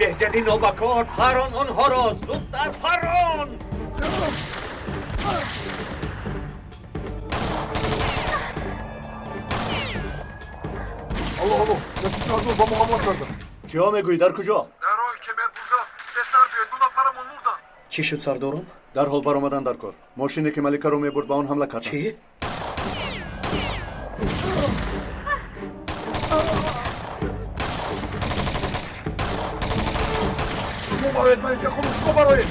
Беҳҷади нобакор, парон онҳоро, зудтар парон! Алло, алло, якчи сардор ба мо ҳамла карданд. Чиҳо мегӯӣ, дар куҷо? Дар роҳи Кемербургас. Тезтар биёед, ду нафарамон мурданд. Чӣ шуд, сардорам? Дарҳол баромадан дар кор. Мошине ки Маликаро мебурд, ба он ҳамла карданд. Чӣ? Шумо бароед, Малика хонум, шумо бароед.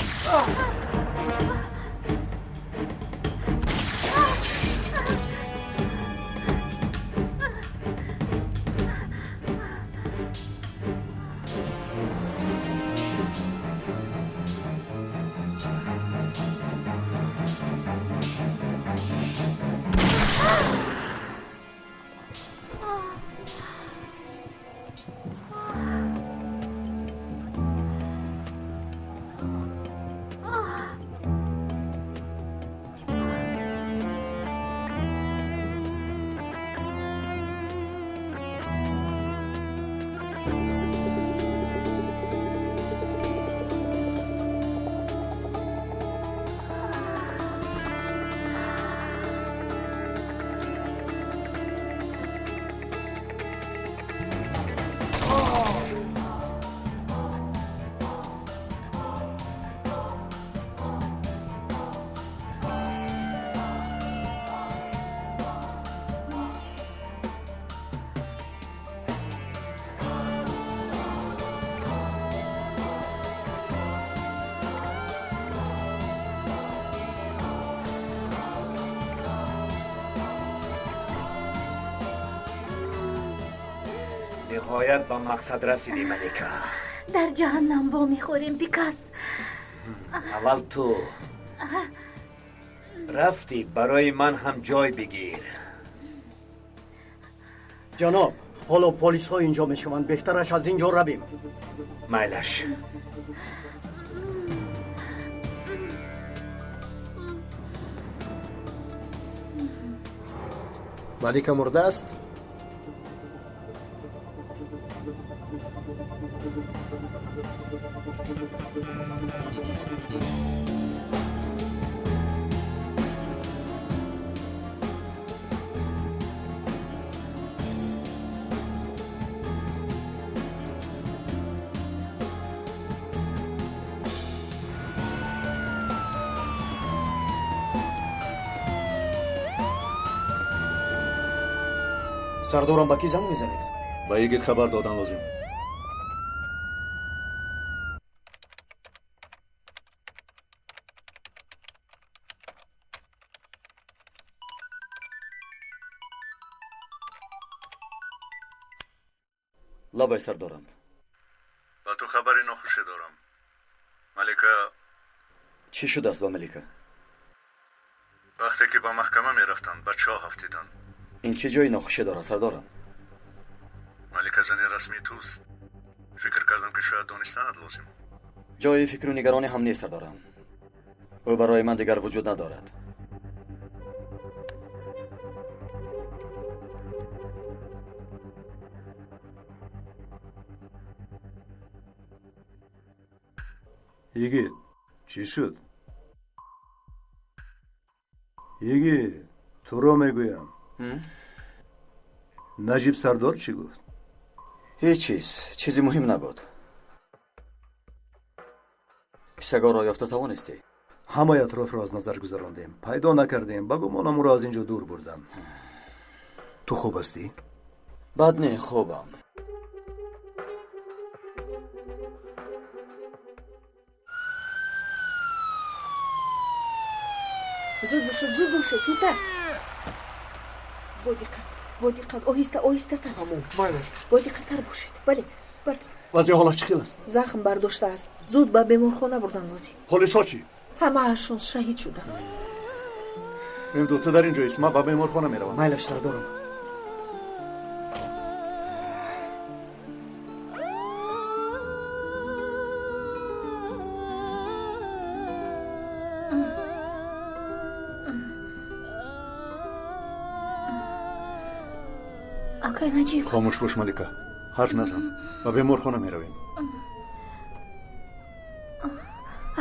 Ниҳоят ба мақсад расидӣ, Малика. Дар ҷаҳаннам вомехӯрем, бикас. Аввал ту рафтӣ, барои ман ҳам ҷой бигир. Ҷаноб, ҳоло полисҳо инҷо мешаванд, беҳтараш аз инҷо равем. Майлаш. Малика мурдааст? Сардорам, ба кӣ занг мезанед? Ба Йигит хабар додан лозим. Лабай, сардорам. Ба ту хабари нохуше дорам. Малика. Чӣ шудааст ба Малика? Вақте ки ба маҳкама мерафтанд, ба чоҳ афтиданд. Ин чӣ ҷои нохуше дорад, сардорам? Малика зани расмии туст. Фикр кардам, ки шояд донистанат лозим. Ҷои фикру нигаронӣ ҳам нест, сардорам. Ӯ барои ман дигар вуҷуд надорад. Йигит, чӣ шуд? Йигит, туро мегӯям. Наҷиб сардор чӣ гуфт? Ҳеҷ чиз, чизи муҳим набуд. Писагорро ёфта тавонистӣ? Ҳамаи атрофро аз назар гузарондем, пайдо накардем, ба гумонам ӯро аз ин ҷо дур бурдам. Ту хуб ҳастӣ? Бад не, хубам. Зуд бошед, зуд бошед, зудтар. Бо диққат, бо диққат, оҳиста, оҳистатар. Тамом, майлаш. Бо диққаттар бошед. Бале, бардор. Вазъи ҳолаш чӣ хел аст? Захм бардоштааст. Зуд ба беморхона бурдан лозим. Полисҳо чӣ? Ҳамаашон шаҳид шуданд. Мемду, ту дар ин ҷоист, ман ба беморхона меравам. Майлаш, сардорам. Акай Наҷиб. Хомӯш бош, Малика, ҳарф назан. Ба беморхона меравем.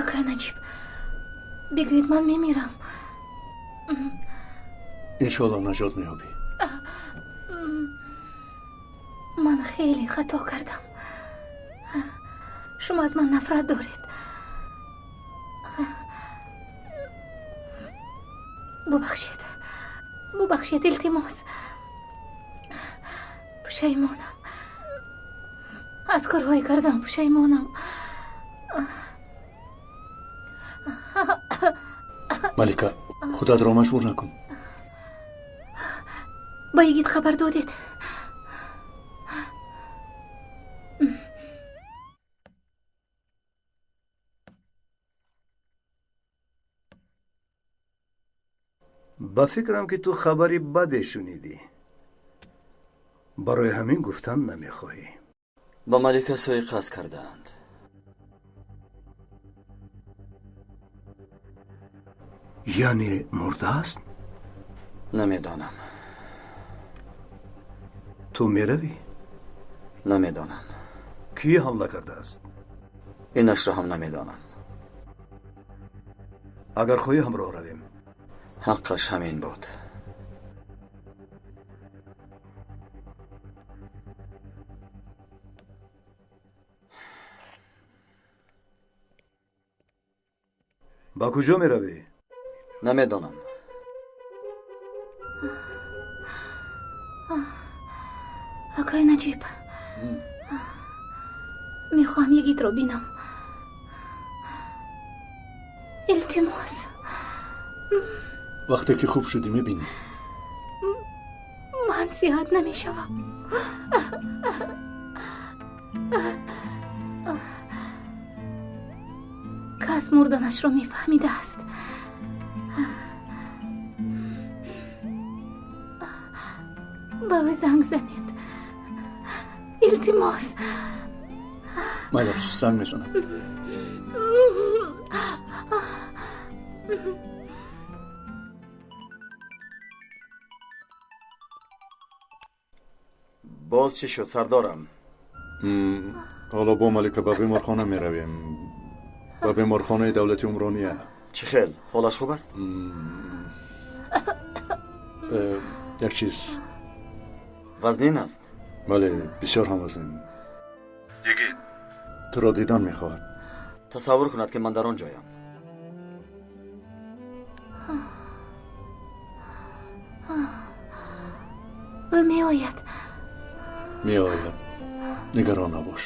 Акай Наҷиб, бигӯед ман мемирам. Иншоалло наҷот меёбӣ. Ман хеле хато кардам. Шумо аз ман нафрат доред. Бубахшед, бубахшед, илтимос. Пушаймонам. Аз корҳое кардам пушаймонам. Малика, худатро маҷбур накун. Ба йигит хабар додед? Ба фикрам, ки ту хабари баде шунидӣ. Барои ҳамин гуфтан намехоҳӣ. Ба Малика суиқасд кардаанд. Яъне мурдааст? Намедонам. Ту меравӣ? Намедонам. Кӣ ҳамла кардааст? Инашро ҳам намедонам. Агар хоҳӣ, ҳамроҳ равем. Ҳаққаш ҳамин буд. Ба куҷо меравӣ? Намедонам. Акай Наҷиб, мехоҳам йигитро бинам. Илтимос. Вақте ки хуб шудӣ, мебинӣ. Ман сиҳат намешавам. Кас мурданашро мефаҳмидааст. Ба ӯ занг занед, илтимос. Майлаш, занг мезанам. Боз чӣ шуд, сардорам? Ҳоло бо Малика ба беморхона меравем, ба беморхонаи давлати Умрония. Чӣ хел, ҳолаш хуб аст? Як чиз вазнин аст. Бале, бисёр ҳам вазнин. Йигит туро дидан мехоҳад. Тасаввур кунад, ки ман дар он ҷоям. Ӯ меояд. Меояд, нигарон набош.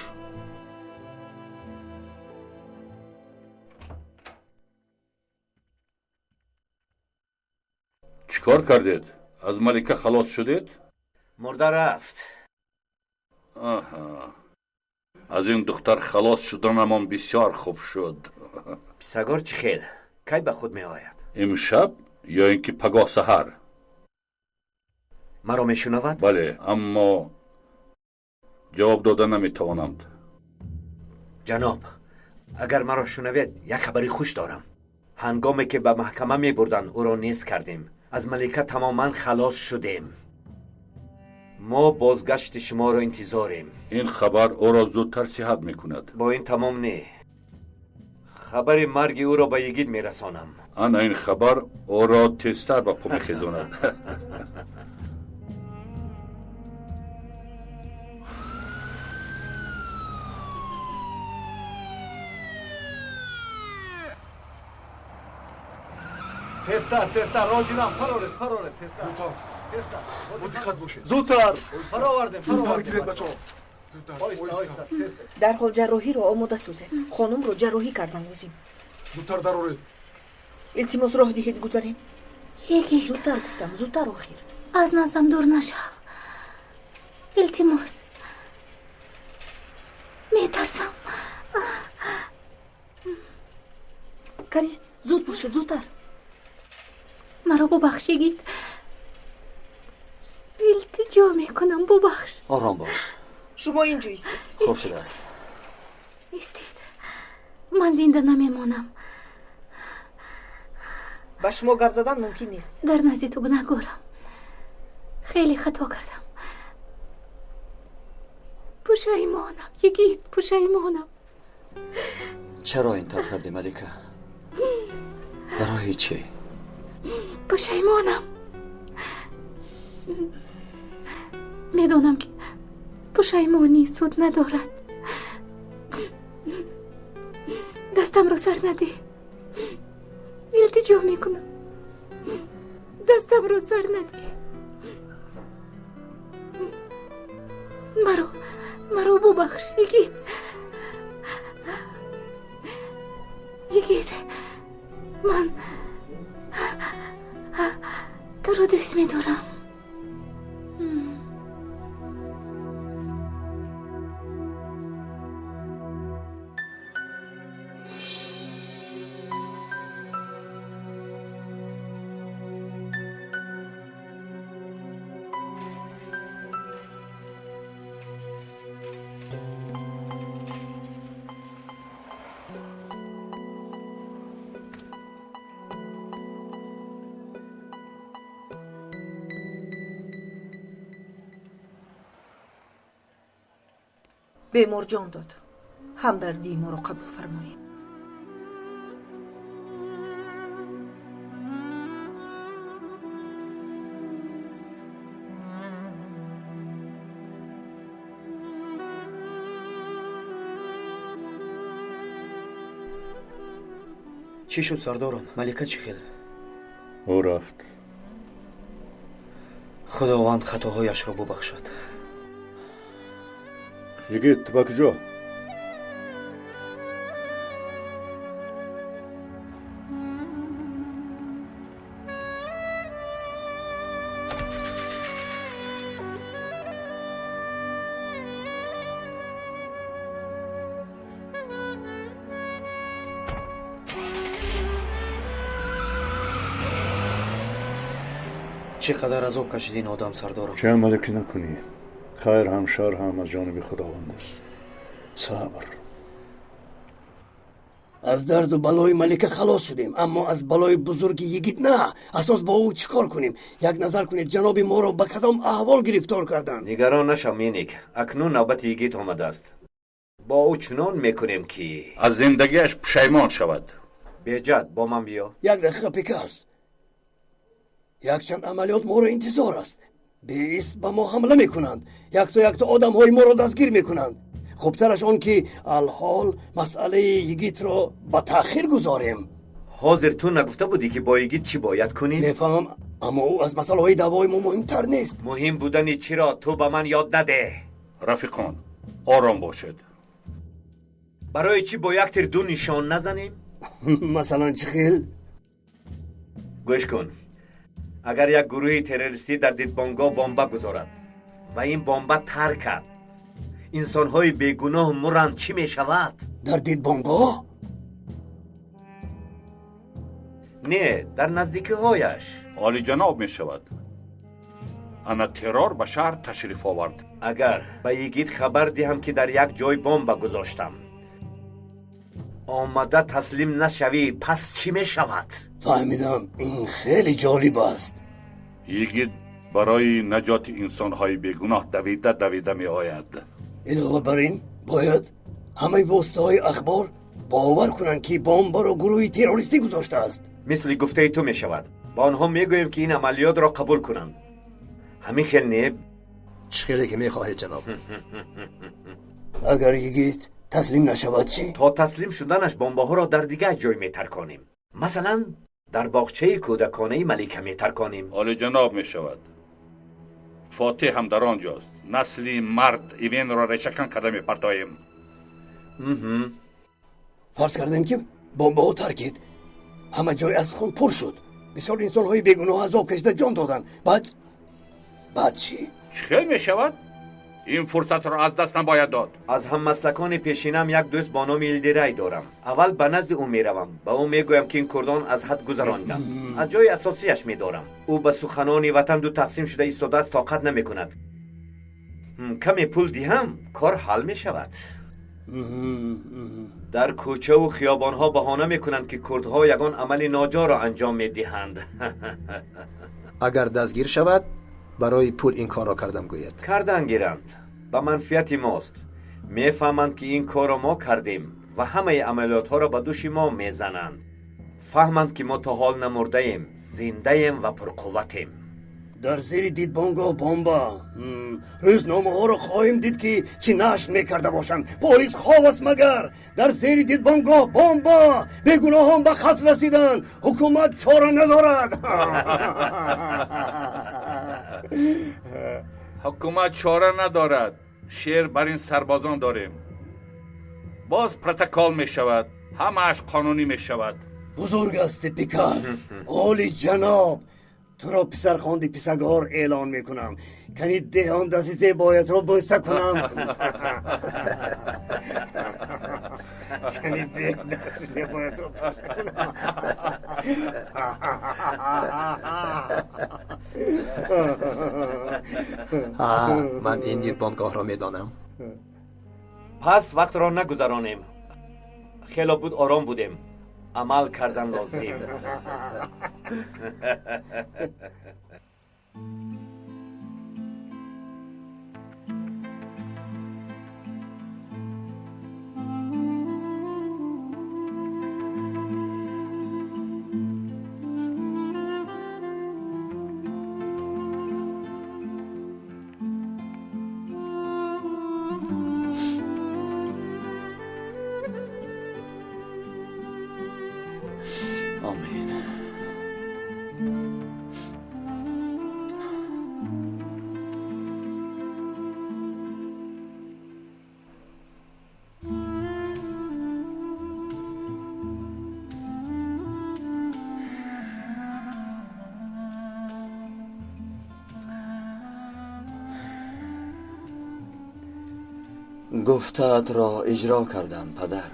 Чӣ кор кардед? Аз Малика халос шудед? Мурда рафт. Аҳа, аз ин духтар халос шуданамон бисёр хуб шуд. Писагор чӣ хел? Кай ба худ меояд? Имшаб ё ин ки пагоҳ саҳар. Маро мешунавад? Бале, аммо ҷавоб дода наметавонанд. Ҷаноб, агар маро шунавед, як хабари хуш дорам. Ҳангоме ки ба маҳкама мебурданд, ӯро нест кардем. Аз Малика тамоман халос шудем. Мо бозгашти шуморо интизорем. Ин хабар ӯро зудтар сиҳат мекунад. Бо ин тамом не. Хабари марги ӯро ба йигит мерасонам. Ана ин хабар ӯро тезтар ба по мехезонад. Тезтар, тезтар, роҷинам, фароред, фароред, тезтар. Зудтар. Тезтар. Бо диққат бошед. Зудтар. Фаровардем, Зудтар фаровардем. гиред, бачаҳо. Зудтар. Оҳиста, оҳиста, тезтар. Дарҳол ҷарроҳиро омода созед. Хонумро ҷарроҳӣ кардан лозим. Зудтар дароред. Илтимос, роҳ диҳед гузарем. Йигит, Зудтар гуфтам, зудтар охир. аз наздам дур нашав, илтимос. Метарсам. Кани, зуд бошед, зудтар. Маро бубахш, йигит, илтиҷо мекунам, бубахш. Ором бош. Шумо ин ҷо истед. Хуб шудааст. Истед, ман зинда намемонам. Ба шумо гап задан мумкин нест. Дар назди ту гунаҳгорам. Хеле хато кардам. Пушаймонам, йигит, пушаймонам. Чаро ин тавр кардӣ, Малика? Барои чӣ? Пушаймонам. Медонам, ки пушаймонӣ суд надорад. Дастамро сар надеҳ. Илтиҷо мекунам. Дастамро сар надеҳ. Маро бубахш, Йигит. Йигит, ман туро дӯст медорам. Бемор ҷон дод. Ҳамдардии моро қабул фармоед. Чӣ шуд, сардорам? Малика чӣ хел? Ӯ рафт. Худованд хатоҳояшро бубахшад. Йигит, ба куҷо? Чӣ қадар азоб кашид ин одам, сардорам. Чӣ амале ки накунӣ, хайр ҳам шар ҳам аз ҷониби Худованд аст. Сабр. Аз дарду балои Малика халос шудем, аммо аз балои бузурги Йигит на. Асос бо ӯ чӣ кор кунем? Як назар кунед, ҷаноби моро ба кадом аҳвол гирифтор карданд. Нигарон нашав, Миник. Акнун навбати Йигит омадааст. Бо ӯ чунон мекунем, ки аз зиндагиаш пушаймон шавад. Беҷад, бо ман биё. Як дақиқа, Пикас. Якчанд амалиёт моро интизор аст. Беист ба мо ҳамла мекунанд. Якто якто одамҳои моро дастгир мекунанд. Хубтараш он ки алҳол масъалаи Йигитро ба таъхир гузорем. Ҳозир ту нагуфта будӣ, ки бо Йигит чӣ бояд кунем? Мефаҳмам, аммо ӯ аз масъалаҳои даъвои мо муҳимтар нест. Муҳим будани чиро ту ба ман ёд надеҳ. Рафиқон, ором бошед. Барои чӣ бо як тир ду нишон назанем? Масалан, чӣ хел? Гӯш кун. Агар як гурӯҳи террористӣ дар дидбонгоҳ бомба гузорад ва ин бомба таркад, инсонҳои бегуноҳ муранд, чӣ мешавад? Дар дидбонгоҳ? Не, дар наздикиҳояш. Олиҷаноб мешавад. Ана террор ба шаҳр ташриф овард. Агар ба Йигит хабар диҳам, ки дар як ҷой бомба гузоштам, омада таслим нашавӣ, пас чӣ мешавад? Фаҳмидам, ин хеле ҷолиб аст. Йигит барои наҷоти инсонҳои бегуноҳ давида давида меояд. Илова бар ин, бояд ҳамаи воситаҳои ахбор бовар кунанд, ки бомбаро гурӯҳи террористӣ гузоштааст. Мисли гуфтаи ту мешавад. Ба онҳо мегӯем, ки ин амалиётро қабул кунанд. Ҳамин хел не? Чӣ хеле ки мехоҳед, ҷаноб. Агар Йигит таслим нашавад чӣ? То таслим шуданаш бомбаҳоро дар дигар ҷой метарконем. Масалан, дар боғчаи кӯдаконаи Малика метарконем. Олиҷаноб мешавад. Фотиҳ ҳам дар он ҷост. Насли мард Ивенро решакан карда мепартоем. Фарз кардем, ки бомбаҳо таркид. Ҳама ҷой аз хун пур шуд. Бисёр инсонҳои бегуноҳ азоб кашида ҷон доданд. Баъд чӣ? Чӣ хел мешавад? Ин фурсатро аз даст набояд дод. Аз ҳаммаслакони пешинам як дӯст бо номи Илдирай дорам. Аввал ба назди ӯ меравам. Ба ӯ мегӯям, ки ин курдон аз ҳад гузарондам. Аз ҷои асосияш медорам. Ӯ ба суханони ватан ду тақсим шуда истодааст, тоқат намекунад. Каме пул диҳам, кор ҳал мешавад. Дар кӯчаву хиёбонҳо баҳона мекунанд, ки курдҳо ягон амали ноҷоро анҷом медиҳанд. Агар дастгир шавад, барои пул ин корро кардам гӯяд. Кардан гиранд. Ба манфиати мост. Мефаҳманд, ки ин корро мо кардем ва ҳамаи амалиётҳоро ба дӯши мо мезананд. Фаҳманд, ки мо то ҳол намурдаем, зиндаем ва пурқувватем. Дар зери дидбонгоҳ бомба. Рӯзномаҳоро хоҳем дид, ки чӣ нашр мекарда бошанд. Полис хоб аст магар? Дар зери дидбонгоҳ бомба, бегуноҳон ба қатл расиданд, ҳукумат чора надорад. Ҳукумат чора надорад. Шер бар ин сарбозон дорем. Боз протокол мешавад, ҳамааш қонунӣ мешавад. Бузург ҳасти, Пикас, оли ҷаноб. Туро писархонди Писагор эълон мекунам. Кани деҳон дасти зебоятро бӯса кунам. Кани деҳ дасти зебоятро бӯса кунам. Ман ин дидбонгоҳро медонам. Пас вақтро нагузаронем. Хело буд ором будем. Амал кардан лозим. Омин. Гуфтаат ро иҷро кардам, падар.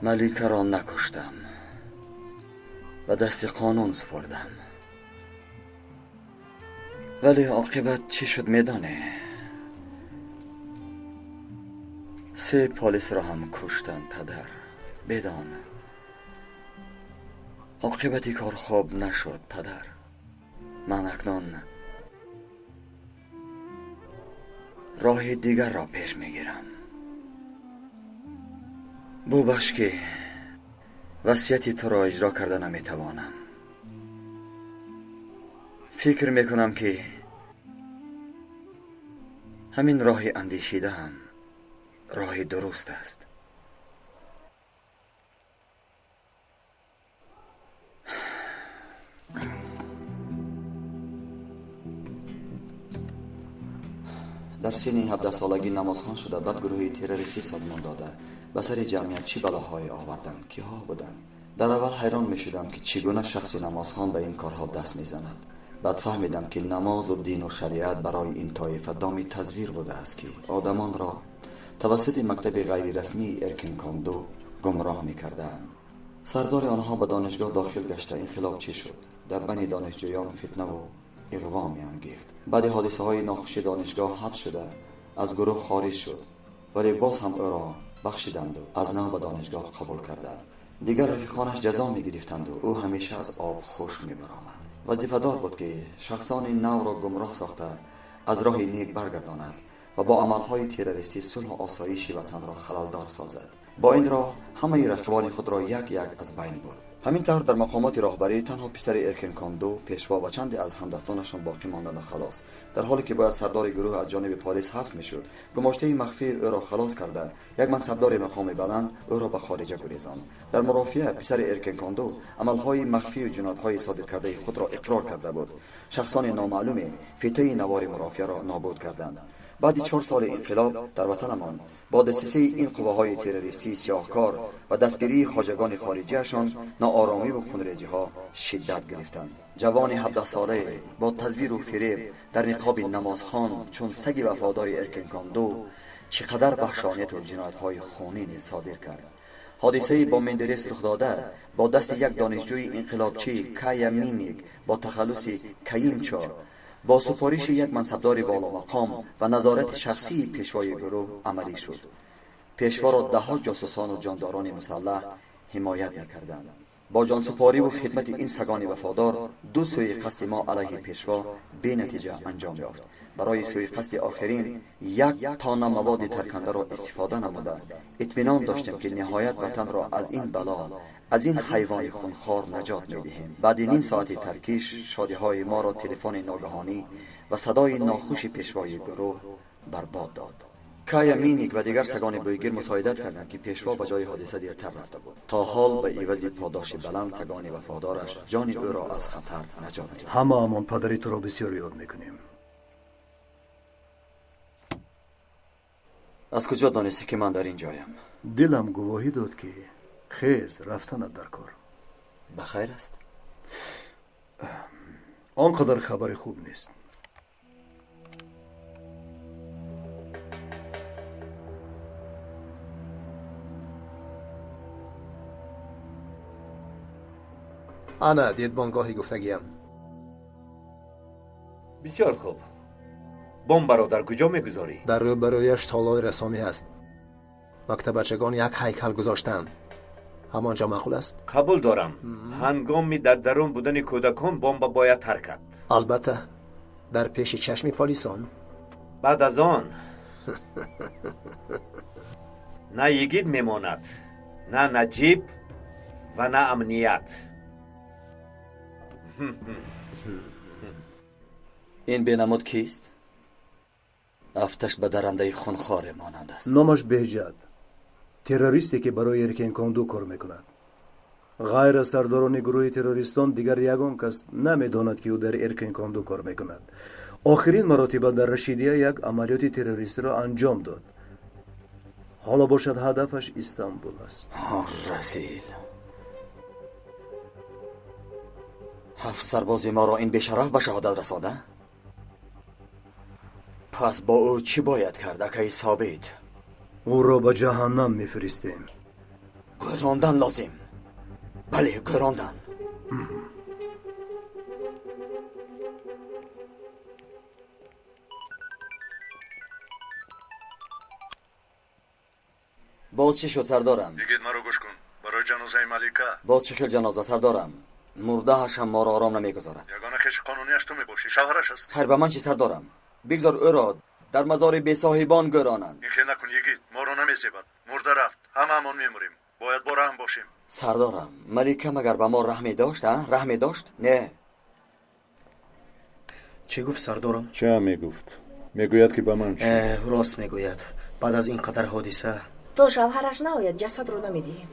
Маликаро накуштам, ба дасти қонун супурдам. Вале оқибат чӣ шуд медонӣ? Се полисро ҳам куштанд, падар. Бидон, оқибати кор хуб нашуд, падар. Ман акнун роҳи дигарро пеш мегирам. Бубахш, ки васияти туро иҷро карда наметавонам. Фикр мекунам, ки ҳамин роҳи андешидаам роҳи дуруст аст. Дар синни 17-солагӣ намозхон шуда, баъд гурӯҳи террористӣ созмон дода, ба сари ҷамъият чӣ балоҳое оварданд, киҳо буданд. Дар аввал ҳайрон мешудам, ки чӣ гуна шахси намозхон ба ин корҳо даст мезанад. Баъд фаҳмидам, ки намозу дину шариат барои ин тоифа доми тазвир будааст, ки одамонро тавассути мактаби ғайрирасмии Эркинконду гумроҳ мекарданд. Сардори онҳо ба донишгоҳ дохил гашта инқилоб чӣ шуд? Дар байни донишҷӯён фитнаву иғво меангехт. Баъди ҳодисаҳои нохуши донишгоҳ ҳабс шуда, аз гурӯҳ хориҷ шуд, вале боз ҳам ӯро бахшиданду аз нав ба донишгоҳ қабул карданд. Дигар рафиқонаш ҷазо мегирифтанду ӯ ҳамеша аз об хушк мебаромад. Вазифадор буд, ки шахсони навро гумроҳ сохта аз роҳи нек баргардонад ва бо амалҳои террористӣ сулҳу осоиши ватанро халалдор созад. Бо ин роҳ ҳамаи рақибони худро як-як аз байн бурд. Ҳамин тавр дар мақомоти роҳбарӣ танҳо писари Эркинконду, пешво ва чанде аз ҳамдастонашон боқӣ монданду халос. Дар ҳоле ки бояд сардори гурӯҳ аз ҷониби полис ҳабс мешуд, гумоштаи махфии ӯро халос карда, як мансабдори мақоми баланд ӯро ба хориҷа гурезонд. Дар мурофиа писари Эркинконду амалҳои махфию ҷиноятҳои содир кардаи худро иқрор карда буд. Шахсони номаълуме фитаи навори мурофиаро нобуд карданд. Баъди 4 соли инқилоб дар ватанамон бо дасисаи ин қувваҳои террористии сиёҳкор ва дастгирии хоҷагони хориҷиашон нооромиву хунрезиҳо шиддат гирифтанд. Ҷавони 17-солае бо тазвиру фиреб дар ниқоби намозхон чун саги вафодори Эркинконду чӣ қадар ваҳшонияту ҷиноятҳои хунине содир кард. Ҳодисаи бо Мендерес рухдода бо дасти як донишҷӯи инқилобчӣ Кая Миник бо тахаллуси Каинчо бо супориши як мансабдори воломақом ва назорати шахсии пешвои гурӯҳ амалӣ шуд. Пешворо даҳҳо ҷосусону ҷондорони мусаллаҳ ҳимоят мекарданд. Бо ҷонсупорӣ ва хидмати ин сагони вафодор ду сӯи-қасди мо алайҳи пешво бенатиҷа анҷом ёфт. Барои сӯи-қасди охирин як тонна маводи таркандаро истифода намуда итминон доштем, ки ниҳоят ватанро аз ин бало, аз ин ҳайвони хунхор наҷот медиҳем. Баъди ним соати таркиш шодиҳои моро телефони ногаҳонӣ ва садои нохуши пешвои гурӯҳ барбод дод. Кая, Миник ва дигар сагони бӯйгир мусоидат карданд, ки пешво ба ҷои ҳодиса дертар рафта буд. То ҳол ба ивази подоши баланд сагони вафодораш ҷони ӯро аз хатар наҷот дод. Ҳамаамон падари туро бисёр ёд мекунем. Аз куҷо донистӣ, ки ман дар ин ҷоям? Дилам гувоҳӣ дод, ки хез рафтанат дар кор. Ба хайр аст? Он қадар хабари хуб нест. Ана дидбонгоҳи гуфтагиам. Бисёр хуб. Бомбаро дар куҷо мегузорӣ? Дар рӯбарӯяш толори расомӣ аст. Мактабачагон як ҳайкал гузоштанд. Ҳамон ҷо маъқул аст? Қабул дорам. Ҳангоми дар дарун будани кӯдакон бомба бояд таркад. Албатта, дар пеши чашми полисон. Баъд аз он на йигит мемонад, на наҷиб ва на амният. Ин бенамуд кист? Афташ ба дарандаи хунхоре монанд аст. Номаш Беҳҷат, террористе, ки барои Эркенконду кор мекунад. Ғайр аз сардорони гурӯҳи террористон дигар ягон кас намедонад, ки ӯ дар Эркенконду кор мекунад. Охирин маротиба дар Рашидия як амалиёти террористиро анҷом дод. Ҳоло бошад, ҳадафаш Истанбул аст. Расил, ҳафт сарбози моро ин бешараф ба шаҳодат расонда? Пас бо ӯ чӣ бояд кард, акаи Собит? Ӯро ба ҷаҳаннам мефиристем. Гӯрондан лозим. Бале, гӯрондан. Боз чӣ шуд, сардорам? Йигит, маро гӯш кун. Барои ҷанозаи Малика. Боз чӣ хел ҷаноза, сардорам? Мурдаашам моро ором намегузорад. Ягона хеши қонунияш ту мебошӣ, шавҳараш аст. Хайр, ба ман чӣ, сардорам? Бигзор ӯро дар мазори бесоҳибон гӯронанд. Ин хел накун, йигит, моро намезебад. Мурда рафт, ҳамаамон мемурем. Бояд бо раҳм бошем. Сардорам, Малика магар ба мо раҳме дошт, а? Раҳме дошт? Не. Чӣ гуфт, сардорам? Ча мегуфт? Мегӯяд, ки ба ман чӣ? Рост мегӯяд. Баъд аз ин қадар ҳодиса. То шавҳараш наояд, ҷасадро намедиҳем.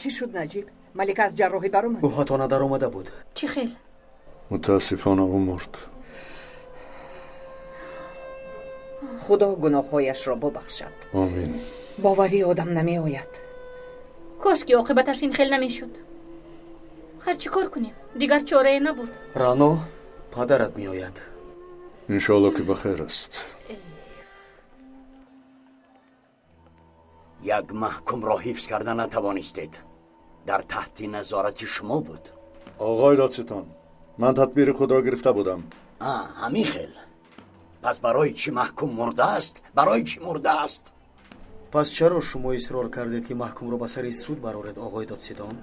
Чӣ шуд, Наҷиб? Малика аз ҷарроҳӣ баромад? Ӯ ҳатто надаромада буд. Чӣ хел? Мутаассифона, ӯ мурд. Худо гуноҳҳояшро бубахшад. Омин. Боварии одам намеояд. Кош ки оқибаташ ин хел намешуд. Хайр, чӣ кор кунем? Дигар чорае набуд. Рано, падарат меояд. Иншоалло, ки ба хайр аст. Як маҳкумро ҳифз карда натавонистед. Дар таҳти назорати шумо буд. Оғои додситон, ман тадбири худро гирифта будам. Ҳамин хел. Пас барои чӣ маҳкум мурдааст? Барои чӣ мурдааст? Пас чаро шумо исрор кардед, ки маҳкумро ба сари суд бароред, оғои додситон?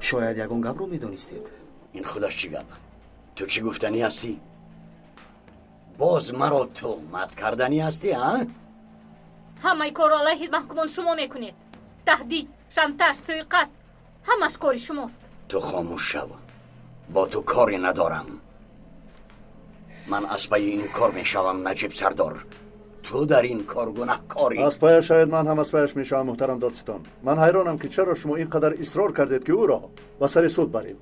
Шояд ягон гапро медонистед. Ин худаш чӣ гап? Ту чӣ гуфтанӣ ҳастӣ? Боз маро туҳмат карданӣ ҳастӣ, а? Ҳамаи корро алайҳи маҳкумон шумо мекунед. Таҳдид, шантаж, сӯиқасд, ҳамаш кори шумост. Ту хомӯш шав, бо ту коре надорам. Ман аз пайи ин кор мешавам, Наҷиб сардор. Ту дар ин кор гунаҳкорӣ. Аз паяш шояд ман ҳам аз паяш мешавам, муҳтарам додситон. Ман ҳайронам, ки чаро шумо ин қадар исрор кардед, ки ӯро ба сари суд барем.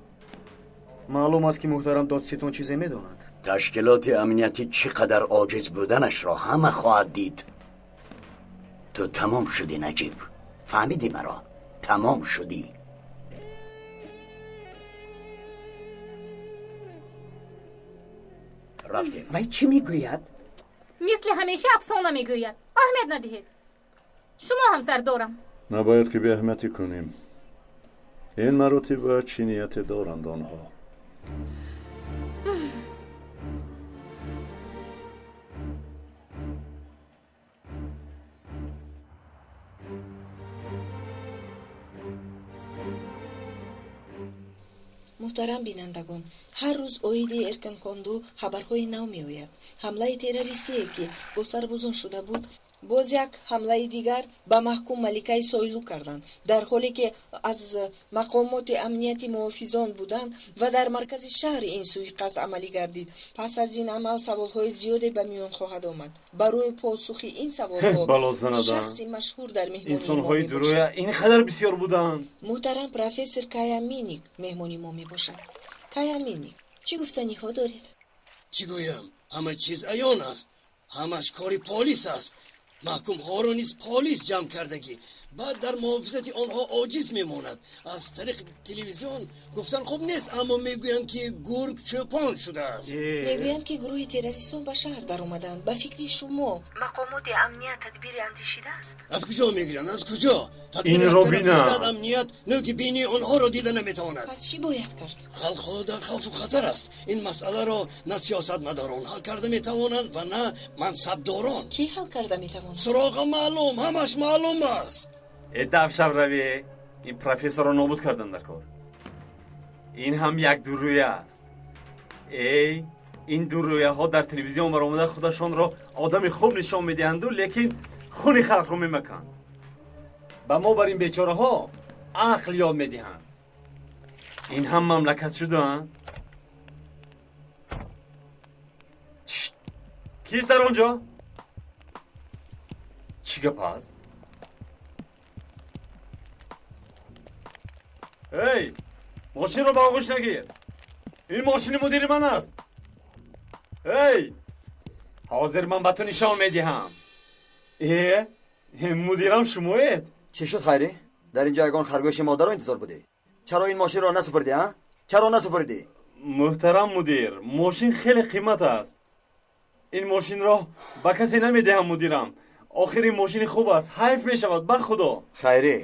Маълум аст, ки муҳтарам додситон чизе медонад. Ташкилоти амниятӣ чӣ қадар оҷиз буданашро ҳама хоҳад дид. Ту тамом шудӣ, Наҷиб. Фаҳмидӣ маро? Тамом шудӣ. Рафтем. Вай чӣ мегӯяд? Мисли ҳамеша афсона мегӯяд. Аҳамият надиҳед. Шумо ҳам, сардорам. Набояд, ки беаҳамиятӣ кунем. Ин маротиба чӣ нияте доранд онҳо? Муҳтарам бинандагон, ҳар рӯз оиди Эркинконду хабарҳои нав меояд. Ҳамлаи террористие, ки бо сарбозон шуда буд, боз як ҳамлаи дигар ба маҳкум Маликаи Сойлу карданд, дар ҳоле ки аз мақомоти амнияти муҳофизон буданд ва дар маркази шаҳр ин суиқасд амалӣ гардид. Пас аз ин амал саволҳои зиёде ба миён хоҳад омад. Барои посухи ин саволҳо шахси машҳур дар меҳмонии мо инсонҳои дурӯя ин қадар бисёр буданд. Муҳтарам профессор Кая Миник меҳмони мо мебошад. Кая Миник, чӣ гуфтаниҳо доред? Чӣ гӯям? Ҳама чиз аён аст. Ҳамаш кори полис аст. Маҳкумҳоро низ полис ҷамъ кардагӣ, баъд дар муҳофизати онҳо оҷиз мемонад. Аз тариқи телевизион гуфтан хуб нест, аммо мегӯянд, ки гург чӯпон шудааст. Мегӯянд, ки гурӯҳи террористон ба шаҳр даромаданд. Ба фикри шумо, мақомоти амният тадбири андешидааст? Аз куҷо мегиранд? Аз куҷо? Инро бинам. Амният нӯки бинии онҳоро дида наметавонад. Пас чӣ бояд кард? Халқ ҳоло дар хавфу хатар аст. Ин масъаларо на сиёсатмадорон ҳал карда метавонанд ва на мансабдорон. Кӣ ҳал карда метавонад? Суроға маълум, ҳамаш маълум аст. Э давшав раве, ин профессорро нобуд кардан дар кор. Ин ҳам як дурӯя аст. Эй, ин дурӯяҳо дар телевизион баромада худашонро одами хуб нишон медиҳанду, лекин хуни халқро мемаканд. Ба мо бар ин бечораҳо ақл ёд медиҳанд. Ин ҳам мамлакат шуда? Кист дар он ҷо? Чӣ гап аст? Эй, мошинро ба оғӯш нагир. Ин мошини мудири ман аст. Эй, ҳозир ман ба ту нишон медиҳам. Э, мудирам шумоед? Чӣ шуд, Хайрӣ? Дар инҷо ягон харгӯши модаро интизор будӣ? Чаро ин мошинро насупурдӣ, а? Чаро насупурдӣ? Муҳтарам мудир, мошин хеле қимат аст. Ин мошинро ба касе намедиҳам, мудирам. Охир ин мошини хуб аст, ҳайф мешавад, ба худо. Хайрӣ,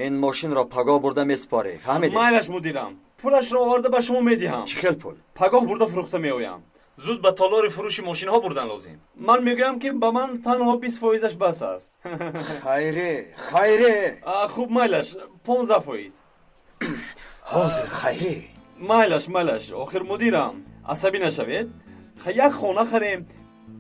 ин мошинро пагоҳ бурда месупорӣ, фаҳмидӣ? Майлаш, мудирам, пулашро оварда ба шумо медиҳам. Чӣ хел пул? Пагоҳ бурда фурӯхта меоям. Зуд ба толори фурӯши мошинҳо бурдан лозим. Ман мегӯям, ки ба ман танҳо 20 фоизаш бас аст. Хайрӣ, Хайрӣ! Хуб, майлаш, 15 фоиз. Ҳозир, Хайрӣ. Майлаш, майлаш, охир мудирам, асабӣ нашавед. Як хона харем,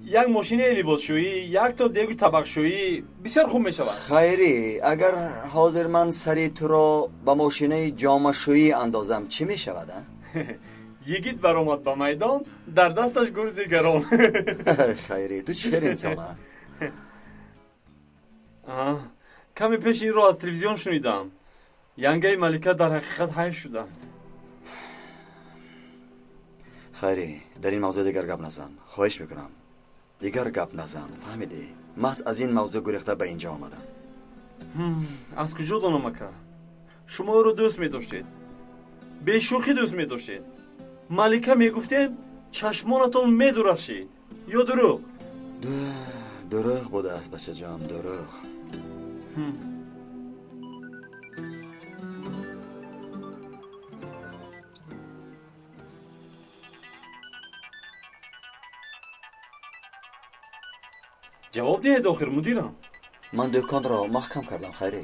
як мошинаи либосшӯӣ, як то дегу табақшӯӣ бисёр хуб мешавад. Хайрӣ, агар ҳозир ман сари туро ба мошинаи ҷомашӯӣ андозам, чӣ мешавад, а? Йигит баромад ба майдон, дар дасташ гурзи гарон. Хайрӣ, ту чӣ хел инсон, а? Каме пеш инро аз телевизион шунидам. Янгаи Малика дар ҳақиқат ҳайф шуданд. Хайрӣ, дар ин мавзӯъ дигар гап назан. Хоҳиш мекунам, дигар гап назан, фаҳмидӣ? Маҳз аз ин мавзӯъ гурехта ба инҷо омадам. Аз куҷо донам, ака? Шумо ӯро дӯст медоштед, бешӯхӣ дӯст медоштед. Малика мегуфтем, чашмонатон медурахшид. Ё дурӯғ? Дурӯғ будааст, бачаҷон, дурӯғ. Ҷавоб диҳед охир, мудирам. Ман дӯконро маҳкам кардам, Хайрӣ.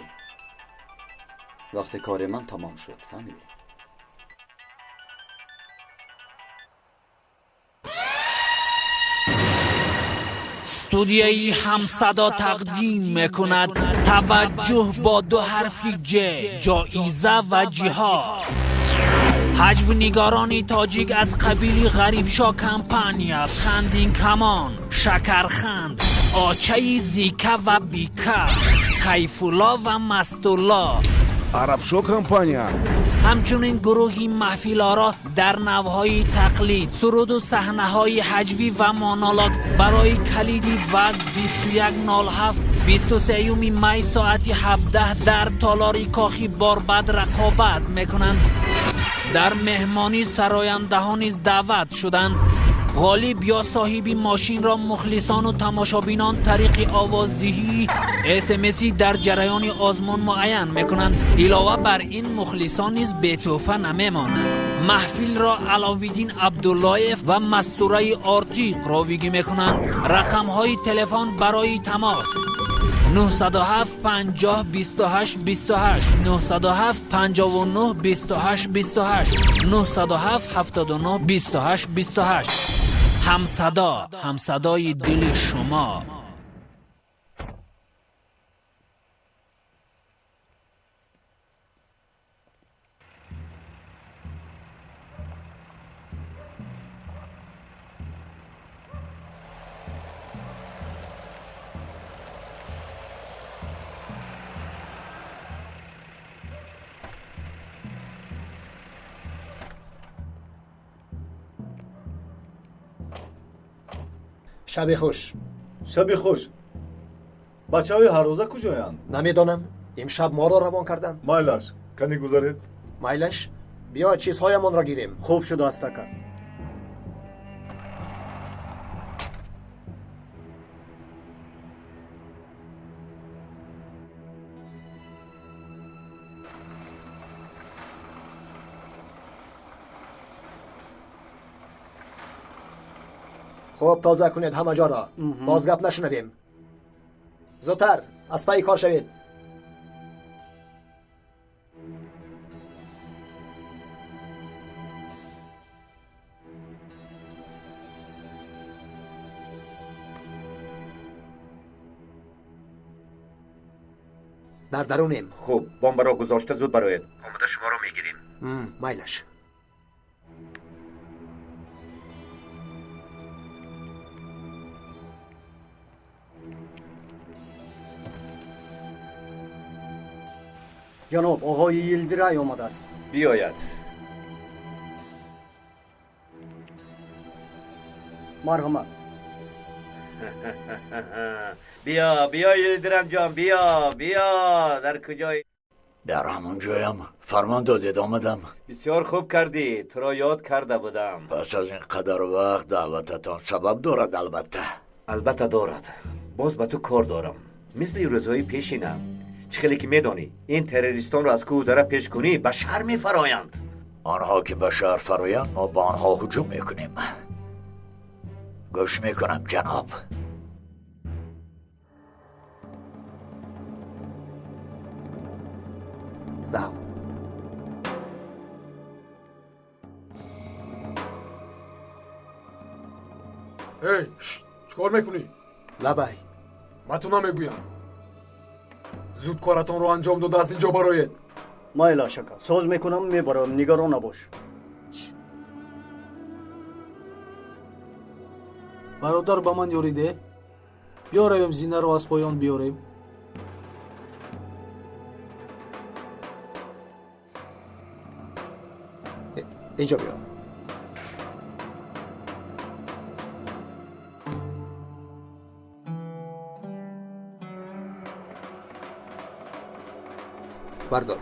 Вақте кори ман тамом шуд, фаҳмидӣ? Студияи Ҳамсадо тақдим мекунад таваҷҷӯҳ бо ду ҳарфи ҷ, ҷоиза ва ҷиҳод. Ҳаҷвнигарони тоҷик аз қабили Ғарибшо компания, Хандинкамон, Шакарханд, Очаи Зика ва Бика, Кайфулло ва Мастулло, Арабшо компания, ҳамчунин гурӯҳи маҳфилоро дар навъҳои тақлид, суруду саҳнаҳои ҳаҷвӣ ва монолог барои калиди вазн 2107 23 май соати 17 дар толори Кохи Борбад рақобат мекунанд. Дар меҳмонӣ сарояндаҳо низ даъват шуданд. Ғолиб ё соҳиби мошинро мухлисону тамошобинон тариқи овоздиҳии СМС дар ҷараёни озмун муайян мекунанд. Илова бар ин мухлисон низ бетӯҳфа намемонанд. Маҳфилро Аловиддин Абдуллоев ва Мастураи Ортиқ ровигӣ мекунанд. Рақамҳои телефон барои тамос 907 50 28 28, 907 59 28 28, 907 79 28 28. Ҳамсадо, ҳамсадои дили шумо. Шаби хуш. Шаби хуш. Бачаҳои ҳаррӯза куҷоянд? Намедонам. Имшаб моро равон карданд. Майлаш, кани гузаред. Майлаш, биё чизҳоямонро гирем. Хуб шудааст, ака. Хуб тоза кунед ҳама ҷоро. Боз гап нашунавем. Зудтар аз пайи кор шавед. Дар дарунем. Хуб, бомбаро гузошта зуд бароед. Омода шуморо мегирем. Майлаш. Ҷаноб, оғои Йилдирай омадааст. Биёяд. Марҳамат. Биё, биё Йилдирам ҷон, биё, биё. Дар куҷои? Дар ҳамон ҷоям. Фармон додед, омадам. Бисёр хуб кардӣ, туро ёд карда будам. Пас аз ин қадар вақт даъвататон сабаб дорад, албатта. Албатта дорад. Боз ба ту кор дорам. Мисли рӯзҳои пешина. Чӣ хеле ки медонӣ, ин террористонро аз кӯҳу дара пеш кунӣ, ба шаҳр мефароянд. Онҳо ки ба шаҳр фароянд, мо ба онҳо ҳуҷум мекунем. Гӯш мекунам, ҷаноб. Эй, чӣ кор мекунӣ? Лабай. Ба ту намегӯям. Зуд коратонро анҷом дода аз инҷо бароед. Майлаш, ака, соз мекунам, мебароям, нигарон набош. Бародар, ба ман ёрӣ деҳ. Биё равем зинаро аз поён биёрем. Инҷо биё. Бардор.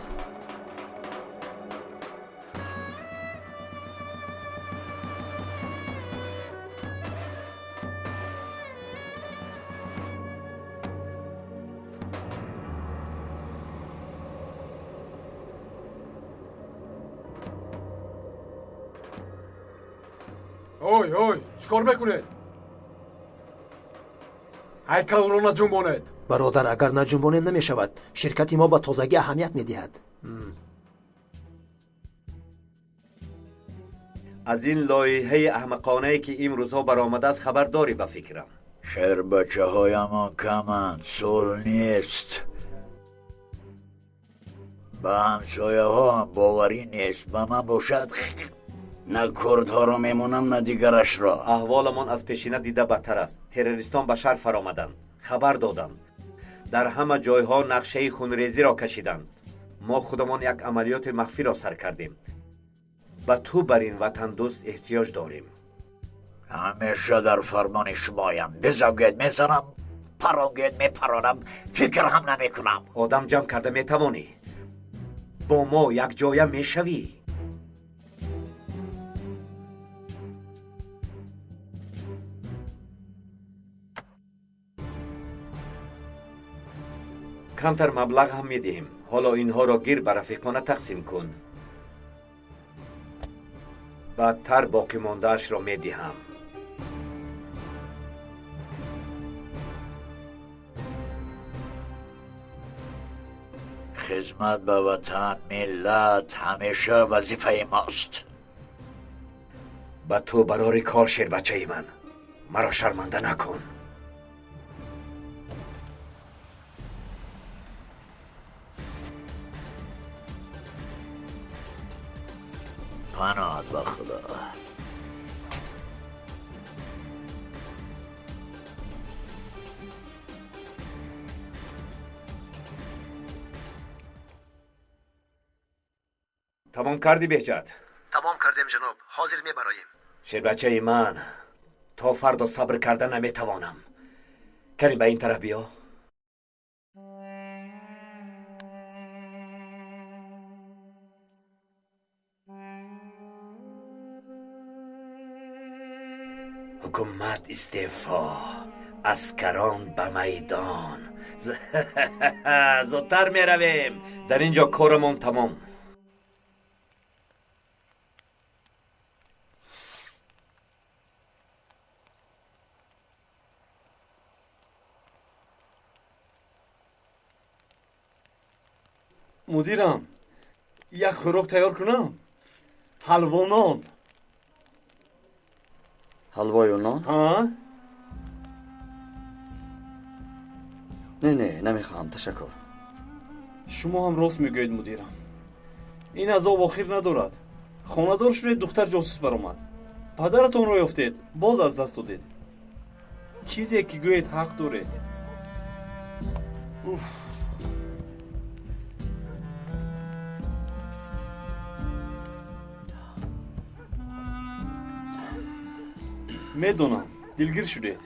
Ой, ой, чӣ кор мекунед? Ҳайкалро наҷунбонед. Бародар, агар наҷунбонем намешавад. Ширкати мо ба тозагӣ аҳамият медиҳад. Аз ин лоиҳаи аҳмақонае ки имрӯзҳо баромадааст хабар дорӣ ба фикрам. Шербачаҳоямон каманд, сулҳ нест. Ба ҳамсояҳоам боварӣ нест. Ба ман бошад, на курдҳоро мемонам, на дигарашро. Аҳволамон аз пешина дида бадтар аст. Террористон ба шаҳр фаромаданд, хабар доданд. Дар ҳама ҷойҳо нақшаи хунрезиро кашиданд. Мо худамон як амалиёти махфиро сар кардем. Ба ту бар ин ватандӯст эҳтиёҷ дорем. Ҳамеша дар фармони шумоям. Безавгӯед мезанам, паронгӯед мепаронам, фикр ҳам намекунам. Одам ҷамъ карда метавонӣ. Бо мо якҷоя мешавӣ. Камтар маблағ ҳам медиҳем. Ҳоло инҳоро гир ба рафиқона тақсим кун. Баъдтар боқимондаашро медиҳам. Хизмат ба ватан, миллат ҳамеша вазифаи мост. Ба ту барори кор, шербачаи ман. Маро шарманда накун. Паноҳат ба Худо. Тамом кардӣ, Беҳҷат? Тамом кардем, ҷаноб. Ҳозир мебароем. Шербачаи ман, то фардо сабр карда наметавонам. Карим, ба ин тараф биё. Ҳукумат истеъфо, аскарон ба майдон. Зудтар меравем. Дар ин ҷо корамон тамом. Мудирам, як хӯрок тайёр кунам? Ҳалво нон. Ҳалвою нон? Ҳа? Не, не, намехоҳам, ташаккур. Шумо ҳам рост мегӯед, мудирам. Ин азоб охир надорад. Хонадор шудед, духтар ҷосус баромад. Падаратонро ёфтед, боз аз даст додед. Чизе ки гӯед, ҳақ доред. Уф. Медонам, дилгир шудед.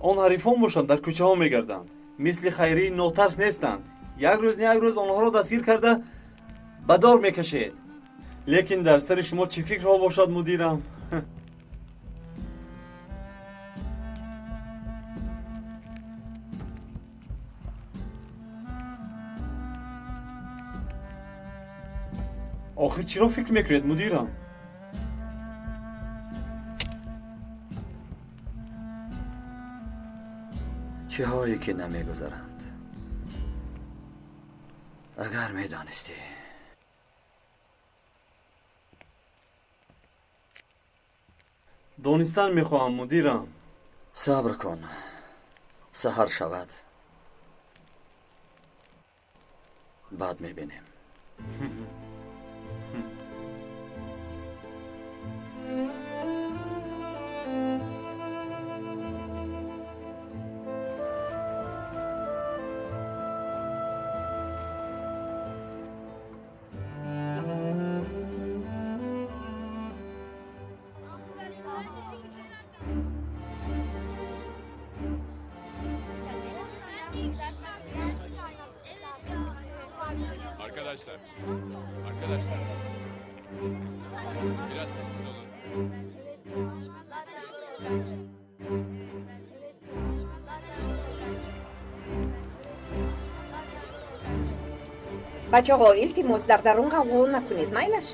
Он ҳарифон бошанд, дар кӯчаҳо мегарданд. Мисли хайрии нотарс нестанд. Як рӯз не як рӯз онҳоро дастгир карда ба дор мекашед. Лекин дар сари шумо чӣ фикрҳо бошад, мудирам? Охир чиро фикр мекунед, мудирам? Чиҳое ки намегузаранд. Агар медонистӣ. Донистан мехоҳам, мудирам. Сабр кун, саҳар шавад, баъд мебинем. Arkadaşlar, arkadaşlar. Biraz sessiz olun. Бачаҳо, илтимос, дар дарун ғавғо накунед, майлаш?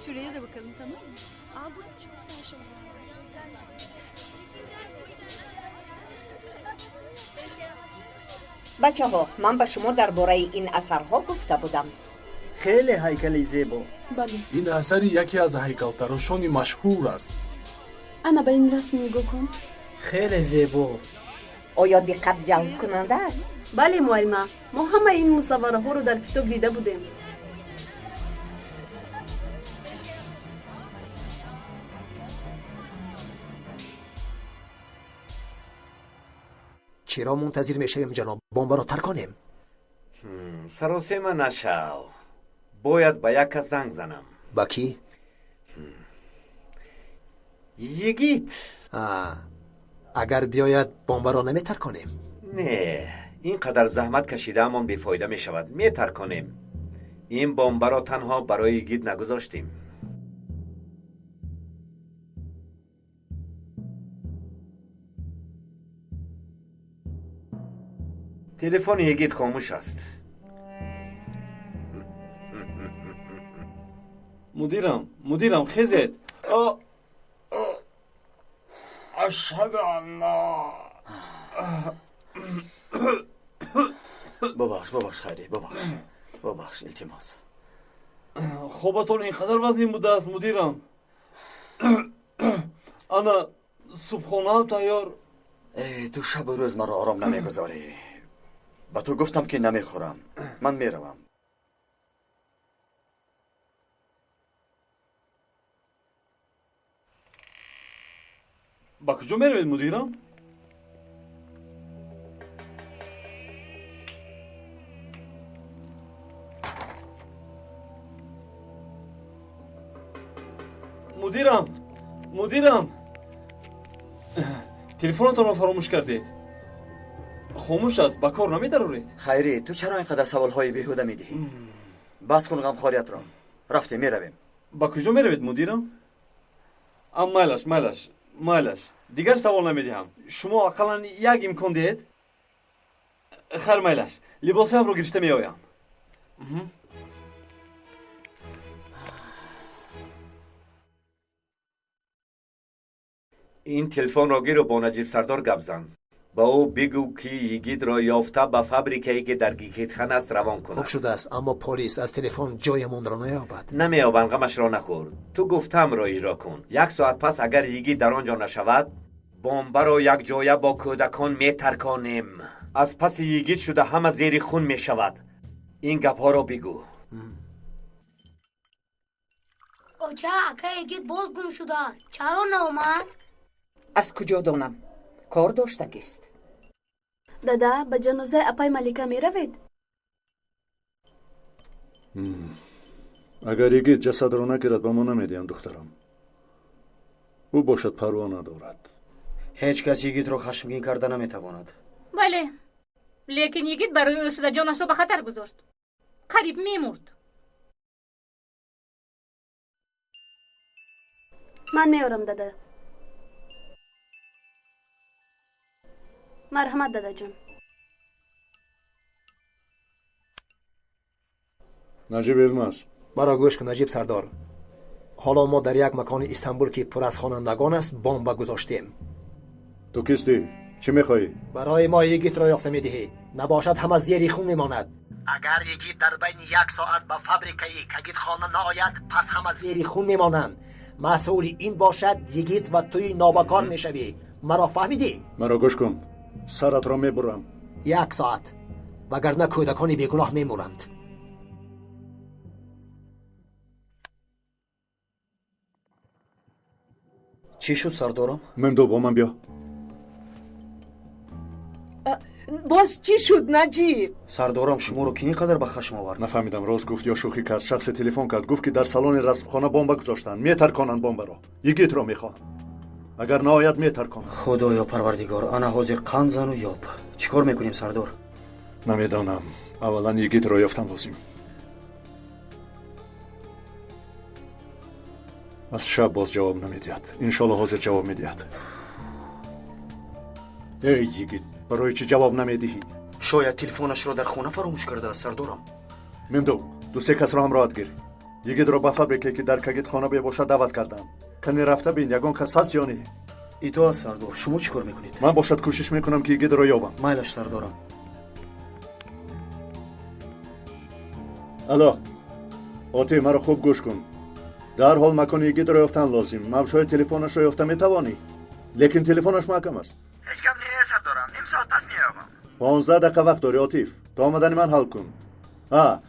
Şuraya da bakalım, tamam mı? Aa, burası çok güzel şeyler var. Бачаҳо, ман ба шумо дар бораи ин асарҳо гуфта будам. Хеле ҳайкали зебо. Бале. Ин асари яке аз ҳайкалтарошони машҳур аст. Ана ба ин расм нигоҳ кун. Хеле зебо. Оё диққат ҷалбкунанда аст? Бале, муаллима, мо ҳамаи ин мусаввараҳоро дар китоб дида будем. Чиро мунтазир мешавем, ҷаноб? Бомбаро тарконем. Саросема нашав. Бояд ба як кас занг занам. Ба кӣ? Йигит. Агар биёяд, бомбаро наметарконем? Не, ин қадар заҳмат кашидаамон бефоида мешавад. Метарконем. Ин бомбаро танҳо барои Йигит нагузоштем. Телефони Йигит хомӯш аст. Мудирам, мудирам, хезед. Ашҳаду алла. Бубахш, бубахш, Хайрӣ, бубахш, бубахш, илтимос. Хобатон ин қадар вазнин будааст, мудирам. Ана субҳонаам тайёр. Э, ту шабу рӯз маро ором намегузорӣ. Ба ту гуфтам, ки намехӯрам. Ман меравам. Ба куҷо меравед, мудирам? Мудирам, мудирам, телефонатонро фаромӯш кардед. Хомӯш аст, ба кор намедароред. Хайрӣ, ту чаро ин қадар саволҳои беҳуда медиҳӣ? Бас кун ғамхориятро. Рафтем, меравем. Ба куҷо меравед, мудирам? Ам, майлаш, майлаш, майлаш, дигар савол намедиҳам. Шумо ақаллан як имкон диҳед. Хайр, майлаш, либосҳоямро гирифта меоям. Ин телефонро гиру бо Наҷиб сардор гап зан. Ба ӯ бигӯ, ки Йигитро ёфта ба фабрикае, ки дар Гигитхан аст, равон кунад. Хуб шудааст, аммо полис аз телефон ҷоямонро наёбад. Намеёбанд, ғамашро нахӯр. Ту гуфтаамро иҷро кун. Як соат пас агар Йигит дар он ҷо нашавад, бомбаро якҷоя бо кӯдакон метарконем. Аз паси Йигит шуда ҳама зери хун мешавад. Ин гапҳоро бигӯ. Оча, акаи Йигит боз гум шудааст. Чаро наомад? Аз куҷо донам? Кор доштагист. Дада, ба ҷанозаи апай Малика меравед? Агар Йигит ҷасадро нагирад, ба мо намедиҳанд, духтарам. Ӯ бошад парво надорад. Ҳеҷ кас Йигитро хашмгин карда наметавонад. Бале, лекин Йигит барои ӯ шуда ҷонашро ба хатар гузошт. Қариб мемурд. Ман меорам, дада. Марҳамат, дадаҷон. Наҷиб Елмаз. Маро гӯш кун, Наҷиб сардор. Ҳоло мо дар як макони Истанбул, ки пур аз хонандагон аст, бомба гузоштем. Ту кистӣ? Чӣ мехоҳӣ? Барои мо Йигитро ёфта медиҳӣ. Набошад, ҳама зери хун мемонад. Агар Йигит дар байни як соат ба фабрикаи Кагитхона наояд, пас ҳама зери хун мемонанд. Масъули ин бошад Йигит ва туи нобакор мешавӣ. Маро фаҳмидӣ? Маро гӯш кун, саратро мебурам. Як соат, вагарна кӯдакони бегуноҳ мемуранд. Чӣ шуд, сардорам? Мемду, бо ман биё. Боз чӣ шуд, Наҷиб? Сардорам, шуморо ки ин қадар ба хашм овард? Нафаҳмидам, рост гуфт ё шӯхӣ кард. Шахсе телефон кард, гуфт, ки дар салони расмхона бомба гузоштанд, метарконанд бомбаро. Йигитро мехоҳанд. Агар наояд, метарконанд. Худоё парвардигор, ана ҳозир қанд зану ёб. Чӣ кор мекунем, сардор? Намедонам. Аввалан Йигитро ёфтан лозим. Аз шаб боз ҷавоб намедиҳад. Иншолло ҳозир ҷавоб медиҳад. Эй Йигит, барои чӣ ҷавоб намедиҳӣ? Шояд телефонашро дар хона фаромӯш кардааст, сардорам. Мемду, ду-се касро ҳамроҳат гир. Йигитро ба фабрикае, ки дар Кагитхона мебошад, даъват кардам. Кане рафта бин, ягон кас ҳаст ё не? Итоат, сардор. Шумо чӣ кор мекунед? Ман бошад кӯшиш мекунам, ки Йигитро ёбам. Майлаш, сардорам. Алло, Отӣ, маро хуб гӯш кун. Дарҳол макони Йигитро ёфтан лозим. Мавшои телефонашро ёфта метавонӣ, лекин телефонаш маҳкам аст. Ҳеҷ гап не, сардорам. Ним соат пас меёбам. 15 дақиқа вақт дорӣ, Отиф. То омадани ман ҳал кун. А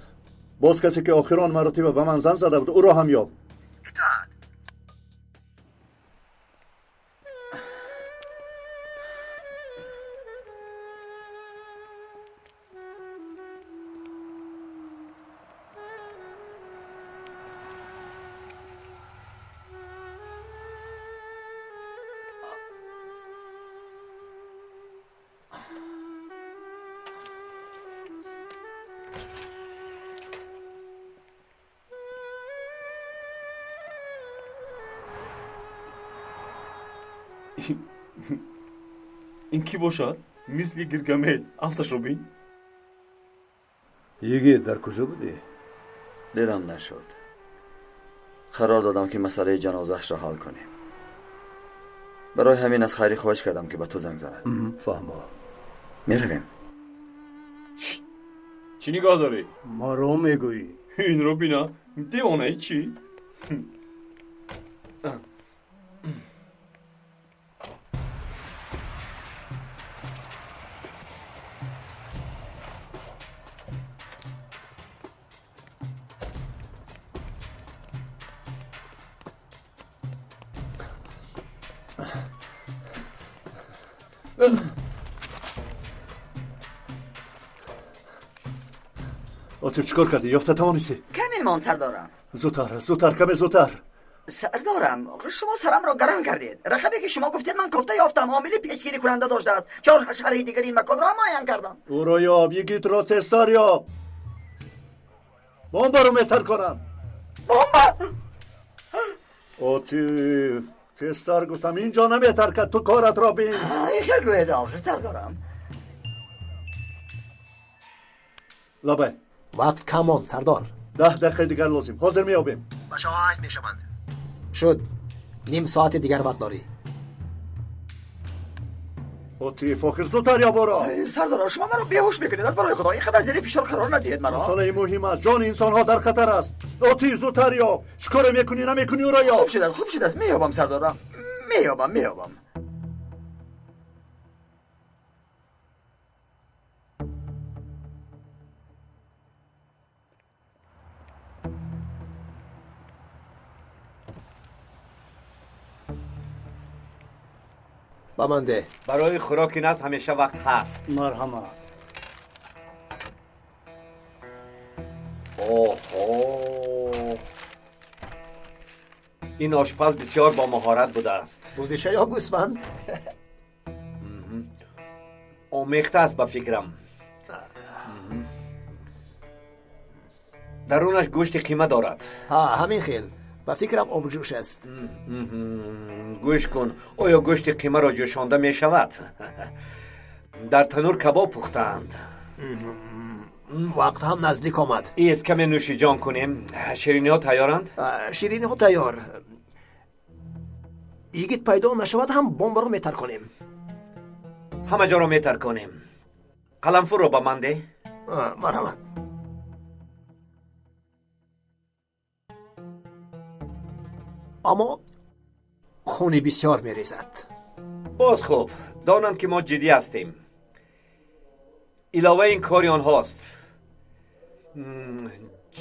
боз касе, ки охирон маротиба ба ман зан зада буд, ӯро ҳам ёб. Итоат. Ин кӣ бошад? Мисли Гиргамел, афташро бин. Йигит, дар куҷо будӣ? Дилам нашуд. Қарор додам ки масъалаи ҷанозаашро ҳал кунем. Барои ҳамин аз Хайрӣ хоҳиш кардам ки ба ту занг занад. Фаҳмо. Меравем. Чӣ нигоҳ дорӣ? Маро мегӯӣ. Инро бина, девонаи чӣ? Отиф, чикор кардӣ? Ёфта тавонистӣ? Каме мон, сардорам. Зудтар, зудтар, каме зудтар. Сардорам, шумо сарамро гарон кардед. Рақаме ки шумо гуфтед, ман кофта ёфтам. Омили пешгирӣ кунанда доштааст. Чор ҳашараи дигари ин маконро муайян кардам. Ӯро ёб, йигитро тезтар ёб. Бомбаро метарконам. Бомба? Отиф, тезтар гуфтам, инҷо наметаркад, ту коратро бин. Хел гӯед охир, сардорам. Лабай. Вақт кам монд, сардор. 10 дақиқаи дигар лозим. Ҳозир меёбем. Бачаҳо ҳайф мешаванд. Шуд. Ним соати дигар вақт дорӣ. Отиф, охир зудтар ёб ӯро. Сардорам, шумо маро беҳуш мекунед. Аз барои Худо инқадар зери фишор қарор надиҳед маро. Масъалаи муҳим аст. Ҷони инсонҳо дар хатар аст. Отиф, зудтар ёб. Чӣ коре мекунӣ, намекунӣ, ӯро ёб. Хуб шудааст, хуб шудааст. Меёбам, сардорам. Меёбам, меёбам. Ба ман деҳ. Барои хӯроки наз ҳамеша вақт ҳаст. Марҳамат. Оҳо, ин ошпаз бисёр бо маҳорат будааст. Бузиша ё гӯсфанд? Омехта аст ба фикрам. Дарунаш гӯшти қима дорад. Ҳа, ҳамин хел. Ба фикрам обҷӯш аст. Гӯш кун, оё гӯшти қимаро ҷӯшонда мешавад? Дар танур кабоб пухтаанд. Вақт ҳам наздик омад. Ист, каме нӯшиҷон кунем. Шириниҳо тайёранд? Шириниҳо тайёр. Йигит пайдо нашавад ҳам бомбаро метарконем. Ҳама ҷоро метарконем. Қаламфурро ба ман деҳ. Марҳамат. Аммо хуни бисёр мерезад. Боз хуб, донанд ки мо ҷиддӣ ҳастем. Иловаи ин кори онҳост.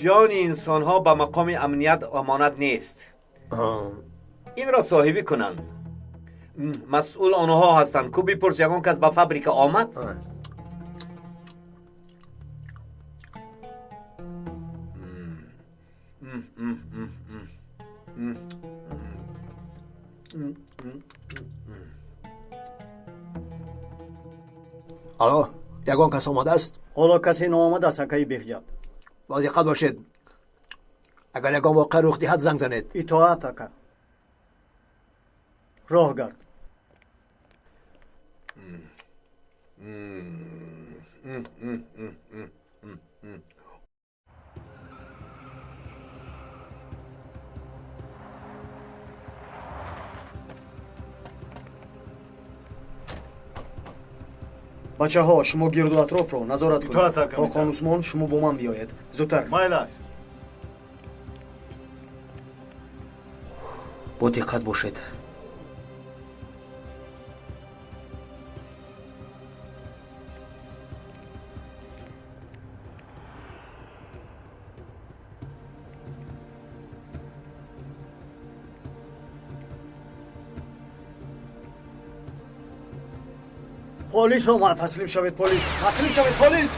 Ҷони инсонҳо ба мақоми амният амонат нест. Инро соҳибӣ кунанд. Масъул онҳо ҳастанд. Ку бипурс, ягон кас ба фабрика омад? Алло, ягон кас омадааст? Ҳоло касе наомадааст, акаи Беҳҷат. Бо диққат бошед. Агар ягон воқеа рух диҳад, занг занед. Итоат, ака. Роҳ гард. Бачаҳо, шумо гирду атрофро назорат кунед. Ҳоқон Усмон, шумо бо ман биёед. Зудтар. Майлаш. Бо диққат бошед. Полис омад. Таслим шавед, полис! Таслим шавед, полис!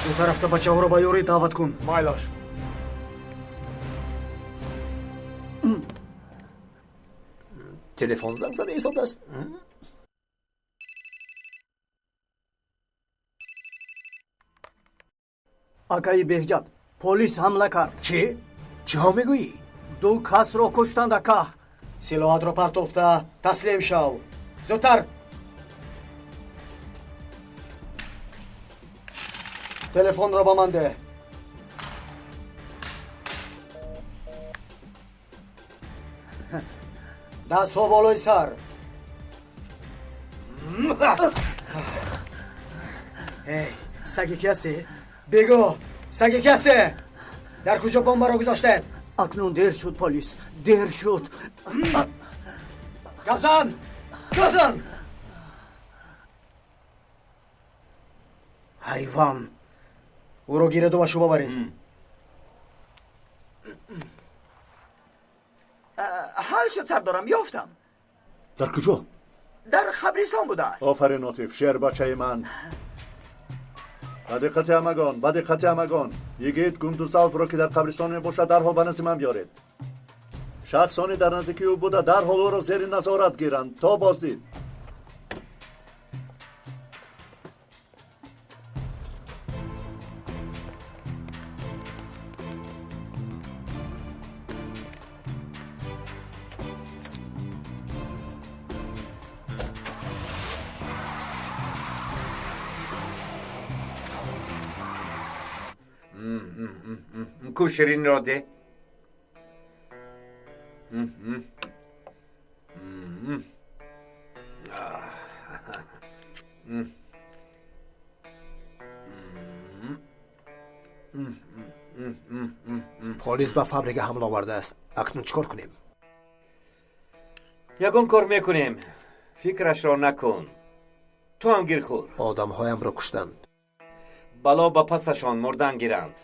Зудтар рафта бачаҳоро ба ёрӣ даъват кун. Майлаш. Телефон занг зада истодааст. Акаи Беҳҷат, полис ҳамла кард. Чӣ? Чиҳо мегӯӣ? Ду касро куштанд, ака. Силоҳатро партофта таслим шав. Зудтар! Телефонро ба ман деҳ. Дастҳо болои сар. Эй, саги ки ҳастӣ? Бигӯ, саги ки ҳастӣ? Дар куҷо бомбаро гузоштед? Акнун дер шуд, полис, дер шуд. Гап зан! Гап зан! Ҳайвон! Ӯро гиреду ба шӯъба баред. Ҳал шуд, сардорам, ёфтам. Дар куҷо? Дар қабристон будааст. Офарин, Отиф, шербачаи ман. Ба диққати ҳамагон, ба диққати ҳамагон. Йигит Гундузалпро, ки дар қабристон мебошад, дарҳол ба назди ман биёред. Шахсоне дар наздикии ӯ буда, дарҳол ӯро зери назорат гиранд то боздид. Ку ширинро деҳ. Полис ба фабрика ҳамла овардааст. Акнун чӣ кор кунем? Ягон кор мекунем. Фикрашро накун. Ту ҳам гир хӯр. Одамҳоямро куштанд. Бало ба пасашон мурдан гиранд.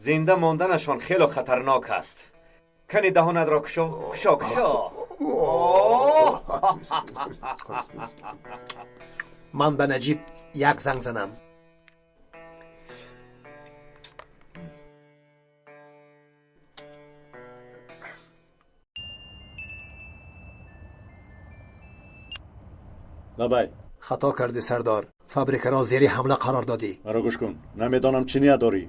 Зинда монданашон хело хатарнок аст. Кани даҳонатро кушо, кушо, кушо. Ман ба Наҷиб як занг занам. Лабай. Хато кардӣ, сардор. Фабрикаро зери ҳамла қарор додӣ. Маро гӯш кун. Намедонам чӣ ният дорӣ,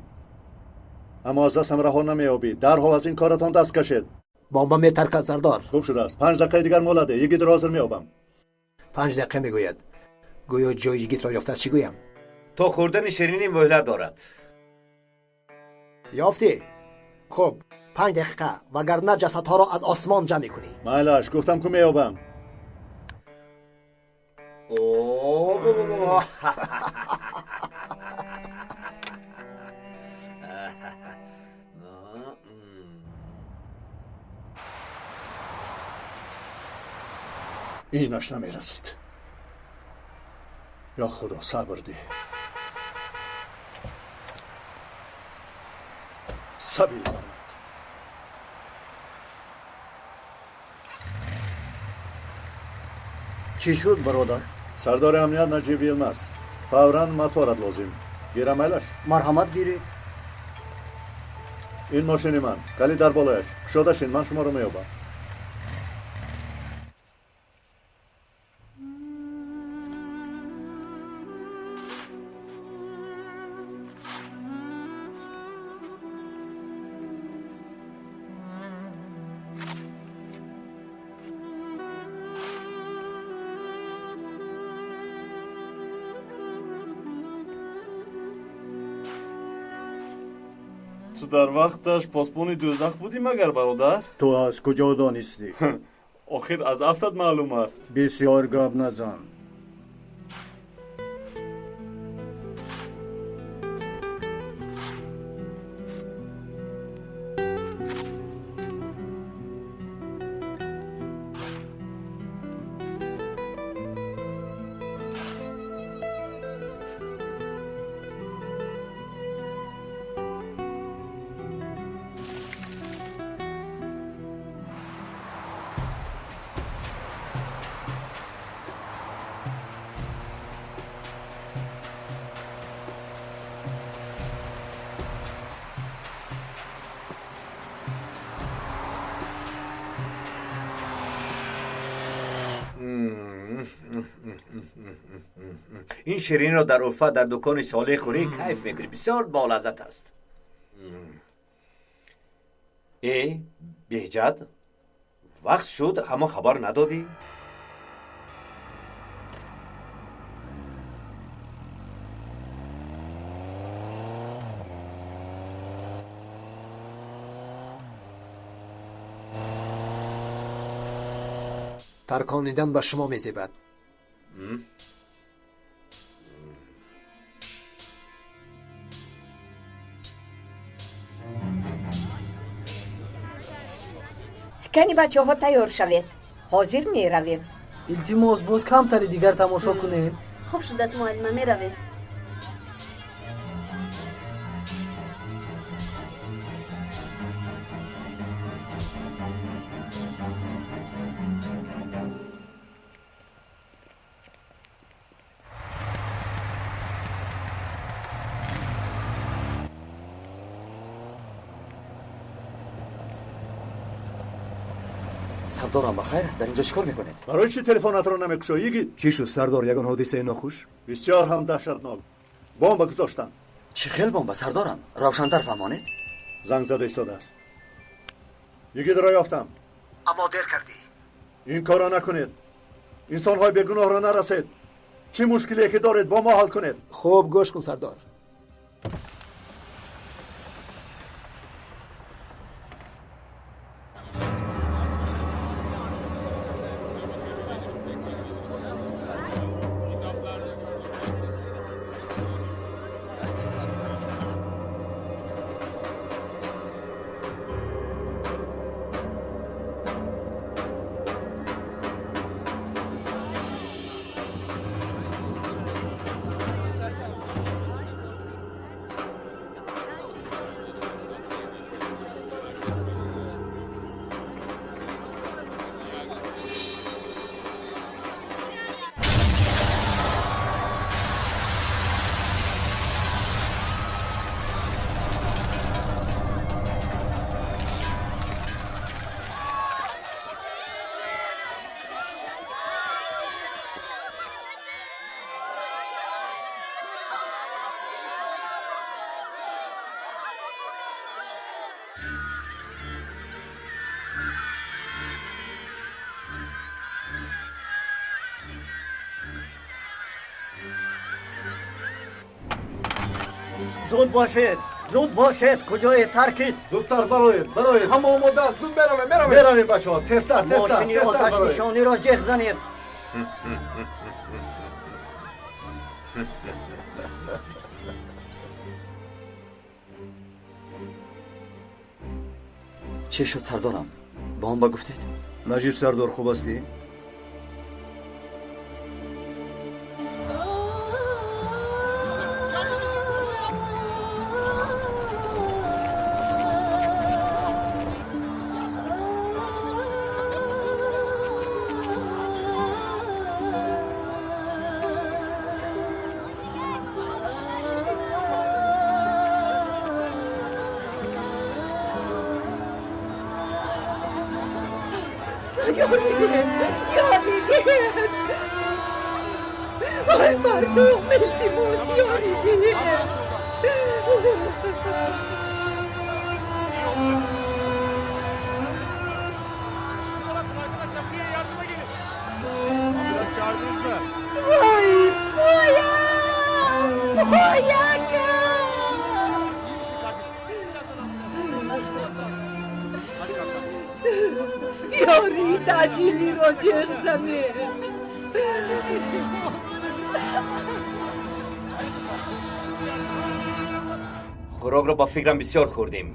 аммо аз дастам раҳо намеёбӣ. Дарҳол аз ин коратон даст кашед. Бомба метаркад, сардор. Хуб шудааст. 5 дақиқаи дигар муҳлат деҳ. Йигитро ҳозир меёбам. 5 дақиқа мегӯяд. Гӯё ҷои йигитро ёфтааст. Чӣ гӯям? То хӯрдани ширинӣ муҳлат дорад. Ёфтӣ? Хуб, 5 дақиқа, вагарна ҷасадҳоро аз осмон ҷамъ мекунӣ. Майлаш, гуфтам ку меёбам. Инаш намерасид. Ё Худо, сабр деҳ. Сабр омад. Чӣ шуд, бародар? Сардори амният Наҷиб Йилмаз. Фавран моторат лозим. Гирам, майлаш? Марҳамат, гиред. Ин мошини ман. Калид дар болояш. Кушода шин, ман шуморо меёбам. Ту дар вақташ посбони дӯзах будӣ магар, бародар? Ту аз куҷо донистӣ? Охир аз афтат маълум аст. Бисёр гап назан. Ин ширинро дар Уфа дар дукони Солеҳ хӯрӣ кайф мекунӣ. Бисёр болаззат аст. Э, Беҳҷат, вақт шуд, ҳамо хабар надодӣ? Тарконидан ба шумо мезебад. Кани бачаҳо тайёр шавед, ҳозир меравем. Илтимос, боз камтари дигар тамошо кунем. Хуб шудааст, муаллима, меравем. Сардорам, ба хайр аст? Дар инҷо чӣ кор мекунед? Барои чӣ телефонатро намекушоӣ, йигит? Чӣ шуд, сардор? Ягон ҳодисаи нохуш? Бисёр ҳам даҳшатнок. Бомба гузоштанд. Чӣ хел бомба, сардорам? Равшантар фаҳмонед. Занг зада истодааст. Йигитро ёфтам. Аммо дер кардӣ. Ин корро накунед. Инсонҳои бегуноҳро нарасед. Чӣ мушкиле ки доред, бо мо ҳал кунед. Хуб, гӯш кун, сардор. Зуд бошед, зуд бошед, куҷое таркид? Зудтар бароед, бароед. Ҳама омода аст, зуд меравем, меравем. Меравем, бачаҳо, тезтар, тезтар. Мошини оташнишониро ҷеғ занед. Чӣ шуд, сардорам? Бомба гуфтед? Наҷиб сардор, хуб ҳастӣ? Ой, мардум, илтимос, ёрӣ диҳед. Вой, поям, поякам! Ёрии таҷилиро ҷеғ занед. Хӯрокро ба фикрам бисёр хӯрдем.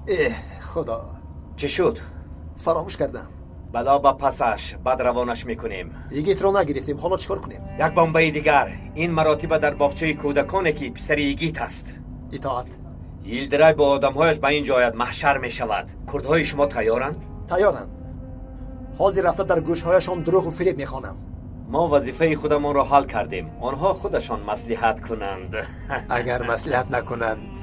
Эҳ, худо! Чӣ шуд? Фаромӯш кардам. Бало ба пасаш, баъд равонаш мекунем. Йигитро нагирифтем, ҳоло чӣ кор кунем? Як бомбаи дигар. Ин маротиба дар боғчаи кӯдаконе ки писари йигит аст. Итоат. Йилдирай бо одамҳояш ба ин ҷо ояд, маҳшар мешавад. Курдҳои шумо тайёранд? Тайёранд. Ҳозир рафта дар гӯшҳояшон дурӯғу фиреб мехонам. Мо вазифаи худамонро ҳал кардем. Онҳо худашон маслиҳат кунанд. Агар маслиҳат накунанд.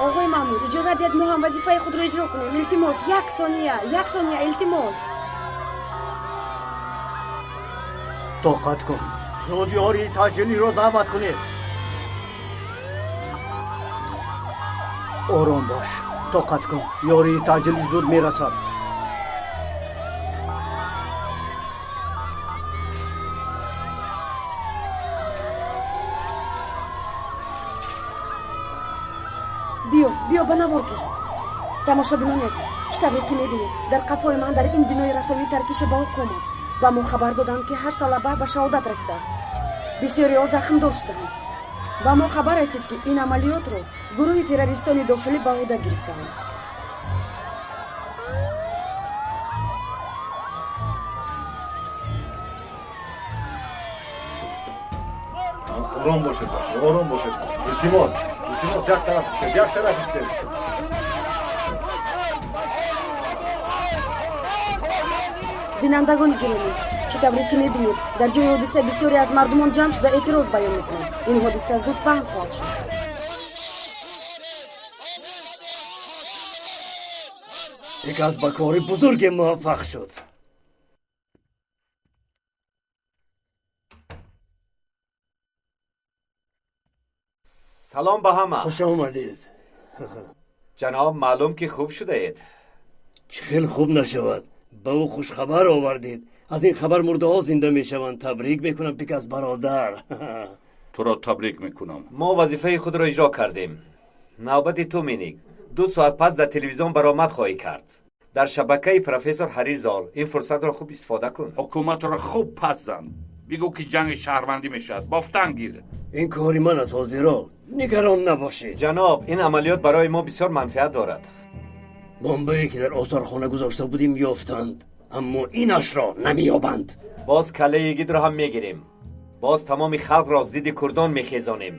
Оғои маъмур, иҷозат диҳед мо ҳам вазифаи худро иҷро кунем. Илтимос, як сония, як сония, илтимос. Тоқат кун. Зуд ёрии таъҷилиро даъват кунед. Ором бош, тоқат кун. Ёрии таъҷилӣ зуд мерасад. Биё, биё, ба навор гир. Тамошобинони азиз, чӣ тавре ки мебинед, дар қафои ман дар ин бинои расомии таркише ба вуқӯъ омад. Ба мо хабар доданд, ки 8 талаба ба шаҳодат расидааст. Бисёриҳо захмдор шудаанд. Ба мо хабар расид, ки ин амалиётро гурӯҳи террористони дохилӣ ба ӯҳда гирифтаанд. Ором бошед, ором бошед. Илтимос, илтимос, як тараф истед, як тараф истед. Бинандагони гиромӣ, чӣ тавре ки мебинед, дар ҷои ҳодиса бисёре аз мардумон ҷамъ шуда эътироз баён мекунанд. Ин ҳодиса зуд паҳн хоҳад шуд. Як аз ба кори бузурге муваффақ шуд. Салом ба ҳама. Хуш омадед. Ҷаноб, маълум ки хуб шудаед. Чӣ хел хуб нашавад. Ба ӯ хушхабар овардед. Аз ин хабар мурдаҳо зинда мешаванд. Табрик мекунам, пикас бародар. Туро табрик мекунам. Мо вазифаи худро иҷро кардем. Навбати ту, Миник. 2 соат пас дар телевизион баромад хоҳӣ кард. Дар шабакаи профессор Ҳаризол. Ин фурсатро хуб истифода кун. Ҳукуматро хуб пас зан. Бигӯ ки ҷанги шаҳрвандӣ мешавад. Бофтан гир. Ин кори ман аст, ҳозирон. Нигарон набошед. Ҷаноб, ин амалиёт барои мо бисёр манфиат дорад. Бомбае ки дар осорхона гузошта будем ёфтанд, аммо инашро намеёбанд. Боз каллаи йигитро ҳам мегирем. Боз тамоми халқро зидди курдон мехезонем.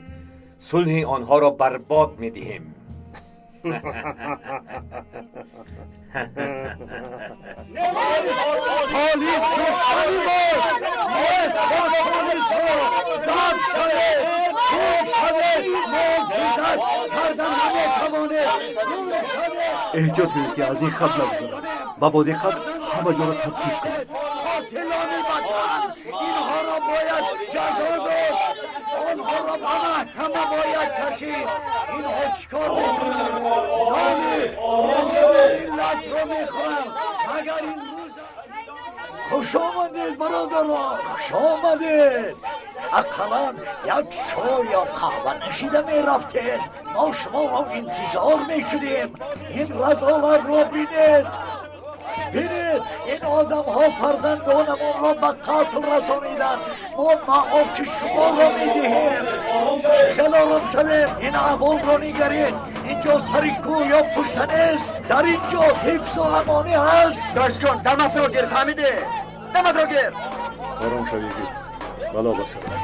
Сулҳи онҳоро барбод медиҳем. Полис душмани мост. Исбот полисро дам шавед, гум шавед, муҳофизат карда наметавонед. Гум шавед. Эҳтиёт кунед, ки аз ин хат нагузарад ва бо диққат ҳама ҷоро тафтиш кунед. Қотилони ватан, инҳоро бояд ҷазо дод. Онҳоро ба маҳкама бояд кашид. Инҳо чӣ кор мекунанд? Нони миллатро мехӯранд. Магар ин рӯз. Хуш омадед, бародарон, хуш омадед. Ақаллан як чой ё қаҳва нӯшида мерафтед. Мо шуморо интизор мешудем. Ин разолатро бинед. Бинед, ин одамҳо фарзандонамонро ба қатл расониданд. Мо маоши шуморо медиҳем. Хеле ором шавем. Ин аҳволро нигаред. Инҷо сари кӯҳ ё пушта нест. Дар инҷо ҳифзу амонӣ ҳаст. Дошҷон, даматро гир, фаҳмидӣ? Даматро гир. Ором шав, йигит. Бало ба сараш.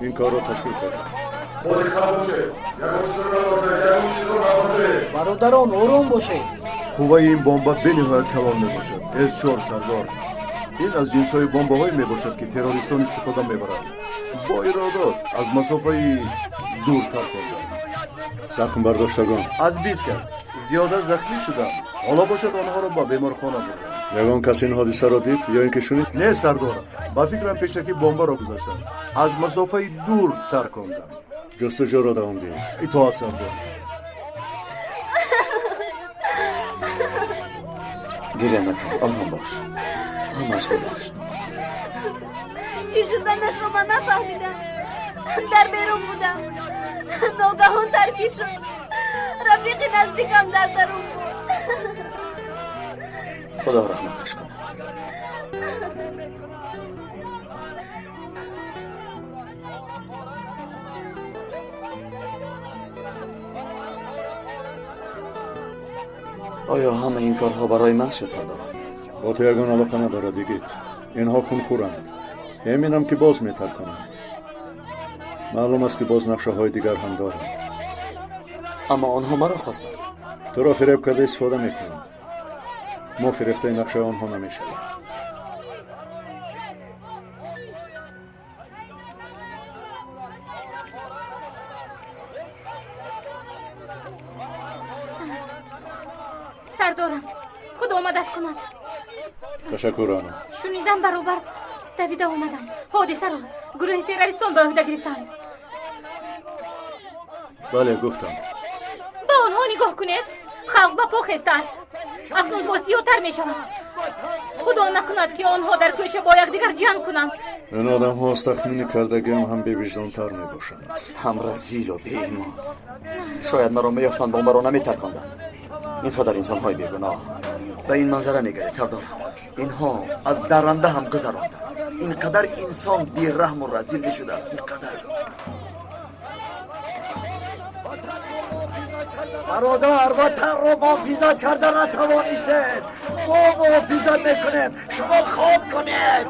Ин корро ташкил кардам. Бародарон, ором бошед. Қувваи ин бомба бениҳоят калон мебошад. С4, сардор. Ин аз ҷинсҳои бомбаҳое мебошад, ки террористон истифода мебаранд. Бо иродот аз масофаи дуртар карданд. Захм бардоштагон аз 20 кас зиёда захмӣ шуданд. Ҳоло бошад онҳоро ба беморхона бурданд. Ягон кас ин ҳодисаро дид ё ин ки шунид? Не, сардор. Ба фикрам пешакӣ бомбаро гузоштанд. Аз масофаи дур тарконданд. Ҷустуҷӯро давом диҳед. Итоат, сардор. Гиря накун, ором бош. Ҳамааш гузашт. Чӣ шуданашро ман нафаҳмидам. Дар берун будам. Ногаҳон таркӣ шуд. Рафиқи наздикам дар дарун буд. Худо раҳматаш кунад. Оё ҳама ин корҳо барои ман шуд, сардорам? Бо ту ягон алоқа надорад, йигит. Инҳо хунхӯранд. Эминам, ки боз метарконанд. Маълум аст, ки боз нақшаҳои дигар ҳам доранд. Аммо онҳо маро хостанд. Туро фиреб карда истифода мекунанд. Мо фирефтаи нақшаи онҳо намешавем. мадад кунад. Ташаккур, Рано. Шунидам, баробар давида омадам. Ҳодисаро гурӯҳи террористон ба ӯҳда гирифтанд. Бале, гуфтам. Ба онҳо нигоҳ кунед. Халқ ба по хестааст. Акнун боз зиёдтар мешавад. Худо накунад, ки онҳо дар кӯча бо якдигар ҷанг кунанд. Ин одамҳо аз тахмини кардагиам ҳам бевиҷдонтар мебошанд. Ҳам разилу беимон. Шояд маро меёфтанд, бомбаро наметарконданд. Ин қадар инсонҳои бегуноҳ. Ба ин манзара нигаред, сардор. Инҳо аз дарранда ҳам гузаронданд. Ин қадар инсон бераҳму разил мешудааст. Ин қадар. Бародар, ватанро муҳофизат карда натавонистед. Мо муҳофизат мекунем. Шумо хоб кунед.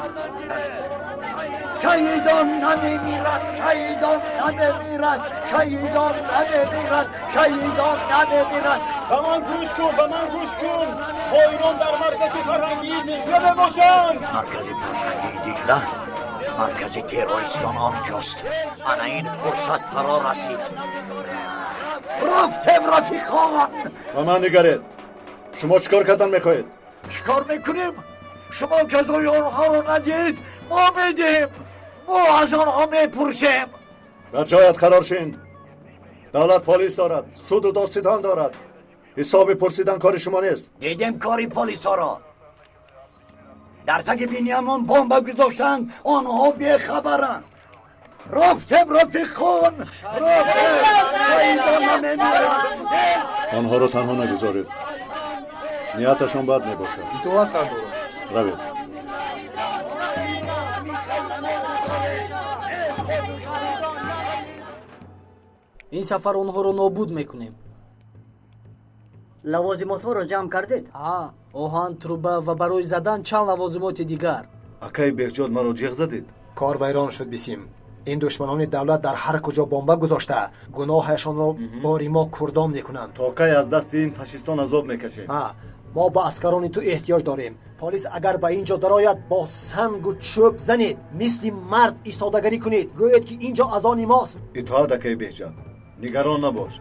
Шаҳидон намемиранд, шаҳидон намемиранд, шаҳидон намемиранд, шаҳидон намемиранд. Ба ман гӯш кун, ба ман гӯш кун. Ҳоирон дар маркази фарҳангии Диҷла мебошанд. Маркази фарҳангии Диҷла? Маркази террористон онҷост. Ана ин фурсат фаро расид. Рафтем, рафиқон. Ба ман нигаред. Шумо чӣ кор кардан мехоҳед? Чӣ кор мекунем? Шумо ҷазои онҳоро надиҳед, мо медиҳем. Мо аз онҳо мепурсем. Дар ҷоят қарор шин. Давлат полис дорад, суду додситон дорад. Ҳисоби пурсидан кори шумо нест. Дидем кори полисҳоро. Дар таги биниямон бомба гузоштанд, онҳо бехабаранд. Рафтем, рафиқон, рафтем. Шаҳидон намемиранд. Онҳоро танҳо нагузоред. Нияташон бад мебошад. Итоат, сардорам. Равед. Ин сафар онҳоро нобуд мекунем. Лавозимотҳоро ҷамъ кардед? Ҳа, оҳан, труба ва барои задан чанд лавозимоти дигар. Акаи Беҳҷод, маро ҷеғ задед? Кор вайрон шуд, Бисим. Ин душманони давлат дар ҳар куҷо бомба гузошта, гуноҳашонро бори мо курдон мекунанд. То кай аз дасти ин фашистон азоб мекашем? Ҳа, мо ба аскарони ту эҳтиёҷ дорем. Полис агар ба ин ҷо дарояд, бо сангу чӯб занед, мисли мард истодагарӣ кунед, гӯед ки ин ҷо аз они мост. Итоат, акаи Беҳҷод, нигарон набош.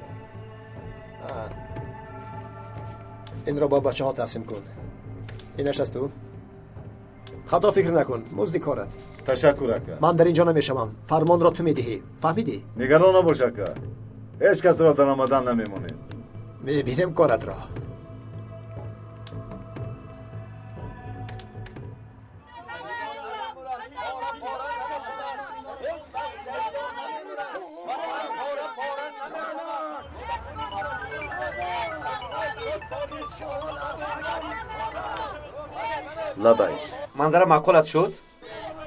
Инро ба бачаҳо тақсим кун. Инаш аз ту. Хато фикр накун, музди корат. Ташаккур, ака. Ман дар ин ҷо намешавам. Фармонро ту медиҳӣ. Фаҳмидӣ? Нигарон набош, ака. Ҳеҷ касро дар омадан намемонем. Мебинем коратро. Лабай. Манзара маъқулат шуд?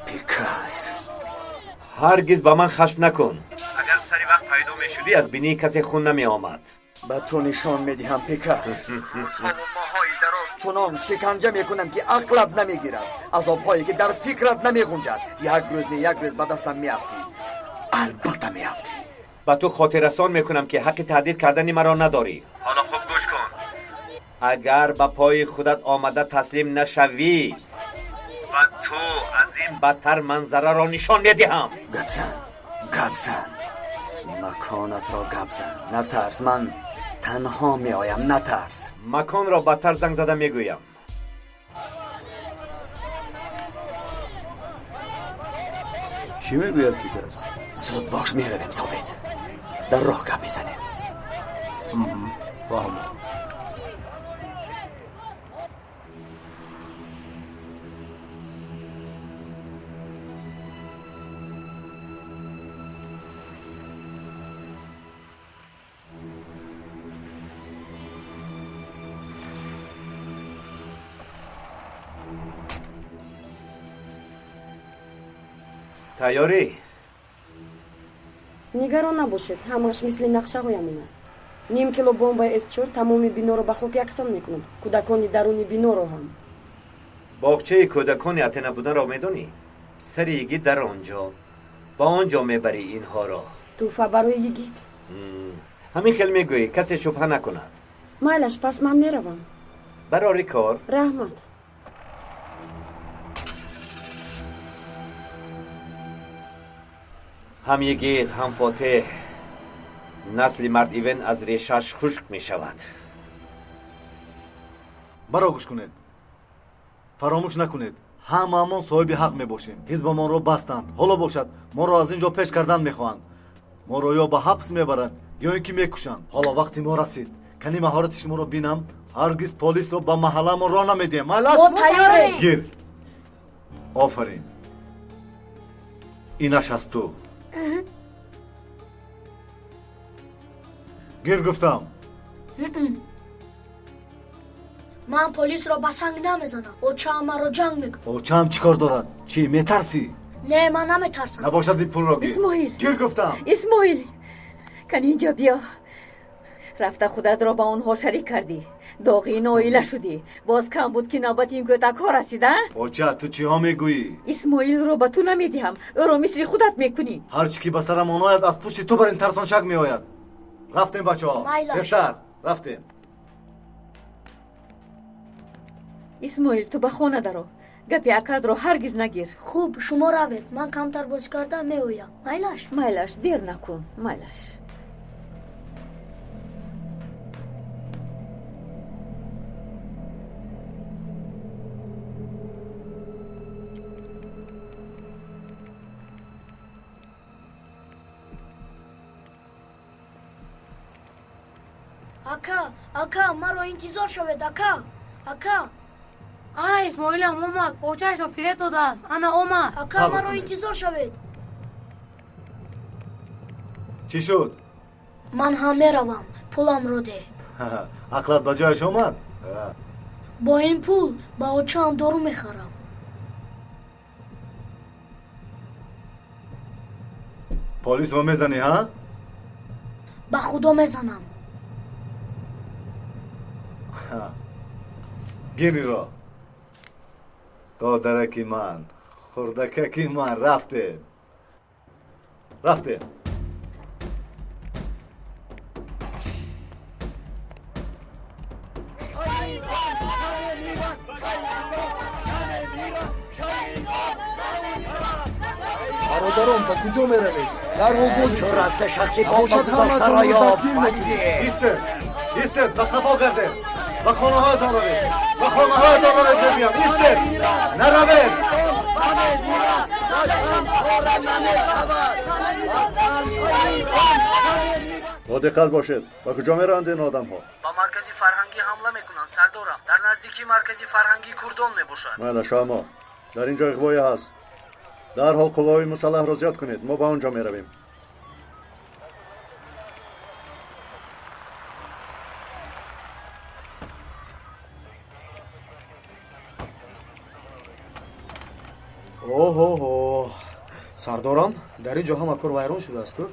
Пикас. Ҳаргиз ба ман хашм накун. Агар сари вақт пайдо мешудӣ, аз бинии касе хун намеомад. Ба ту нишон медиҳам, Пикас. Рӯзҳову моҳҳои дароз чунон шиканҷа мекунам, ки ақлат намегирад. Азобҳое ки дар фикрат намеғунҷад. Як рӯз не, як рӯз ба дастам меафтӣ. Албатта меафтӣ. Ба ту хотиррасон мекунам, ки ҳаққи таҳдид кардани маро надорӣ. Ҳоло хуб гӯш кун. Агар ба пои худат омада таслим нашавӣ, ба ту аз ин бадтар манзараро нишон медиҳам. Гап зан, гап зан, маконатро гап зан. Натарс, ман танҳо меоям, натарс. Маконро бадтар занг зада мегӯям. Чӣ мегӯяд Пикас? Зуд бош, меравем, Собит. Дар роҳ гап мезанем. Фаҳмам. Тайёрӣ? Нигарон набошед, ҳамааш мисли нақшаҳоямон аст. Ним кило бомбаи С4 тамоми биноро ба хок яксон мекунад, кӯдакони даруни биноро ҳам. Боғчаи кӯдакони Атена буданро медонӣ? Сари йигит дар он ҷо. Ба он ҷо мебарӣ инҳоро. Тӯҳфа барои йигит. Ҳамин хел мегӯӣ, касе шубҳа накунад. Майлаш, пас ман меравам. Барори кор. Раҳмат. Ҳам йигит, ҳам фотеҳ. Насли мард ивен аз решааш хушк мешавад. Маро гӯш кунед. Фаромӯш накунед, ҳамаамон соҳиби ҳақ мебошем. Ҳизбамонро бастанд, ҳоло бошад моро аз ин ҷо пеш кардан мехоҳанд. Моро ё ба ҳабс мебаранд, ё ин ки мекушанд. Ҳоло вақти мо расид. Кани маҳорати шуморо бинам. Ҳаргиз полисро ба маҳалламон роҳ намедиҳем. Майлаш? Мо тайёрем. Гир. Офарин. Инаш аз ту. Гир гуфтам. Ман полисро ба санг намезанам. Очаам маро ҷанг мекунад. Очаам чӣ кор дорад? Чӣ, метарсӣ? Не, ман наметарсам. Набошад ин пулро гир. Исмоил. Гир гуфтам. Исмоил, кани инҷо биё. Рафта худатро ба онҳо шарик кардӣ. Доғи ин оила шудӣ. Боз кам буд ки навбати ин кӯдакҳо расид, а? Оча, ту чиҳо мегӯӣ? Исмоилро ба ту намедиҳам. Ӯро мисли худат мекунӣ. Ҳар чӣ ки ба сарам ояд, аз пушти ту бар ин тарсончак меояд. Рафтем, бачаҳо. Тезтар, рафтем. Исмоил, ту ба хона даро. Гапи акадро ҳаргиз нагир. Хуб, шумо равед. Ман камтар бозӣ карда меоям. Майлаш? Майлаш, дер накун. Майлаш. Ака, ака, маро интизор шавед, ака, ака. Ана Исмоилам омад, очаашро фиреб додааст. Ана омад. Ака, маро интизор шавед. Чӣ шуд? Ман ҳам меравам, пуламро деҳ. Ақлат ба ҷояш омад? Бо ин пул ба очаам дору мехарам. Полисро мезанӣ, ҳа? Ба худо мезанам. Гириро. Додараки ман, хурдакаки ман, рафтем. Рафтем. Бародарон, ба куҷо меравед? Дарҳол боз Чун рафта шахси бомба гузоштаро ёфт. Истед, истед, ба қафо гардед. Ба хонаҳоятон равед. Ба хонаҳоятон равед, мегӯям. Истед, наравед. Бо диққат бошед. Ба куҷо мераванд ин одамҳо? Ба маркази фарҳангӣ ҳамла мекунанд, сардорам. Дар наздикии маркази фарҳангии курдон мебошад. Майла, шумо. Дар ин ҷо иғвое ҳаст. Дарҳол қувваҳои мусаллаҳро зиёд кунед. Мо ба он ҷо меравем. Оҳоҳо, сардорам, дар ин ҷо ҳама кор вайрон шудааст ку?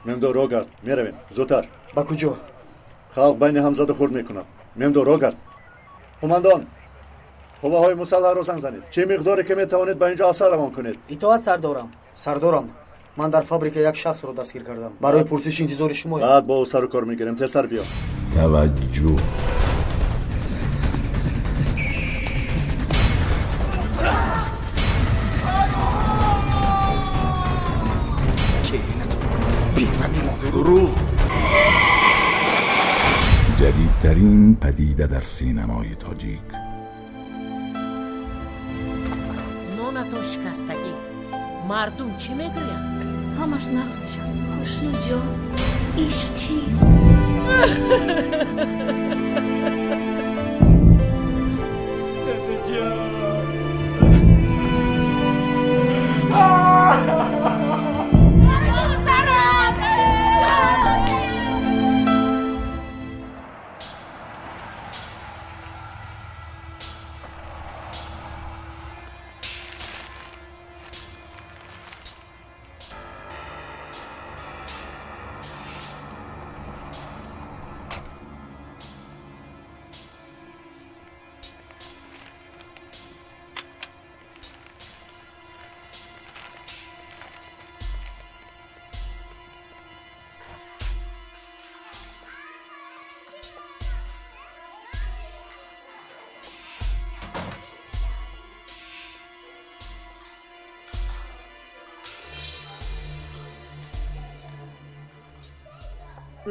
Мемдо, роҳ гард, меравем. Зудтар. Ба куҷо? Халқ байни ҳам заду хурд мекунад. Мемдо, роҳ гард. Қумандон, қувваҳои мусаллаҳро занг занед. Чӣ миқдоре ки метавонед ба ин ҷо афсар равон кунед. Итоат, сардорам. Сардорам, ман дар фабрика як шахсро дастгир кардам. Барои пурсиш интизори шумоем. Баъд бо ӯ сару кор мегирем. Тезтар биё. Таваҷҷӯҳ. دروغ. جدیدترین پدیده در سینمای تاجیک. نونتون شکستگی. مردم چی میگویند؟ همش نقص میشن. خوشنو جان، ایش چیز.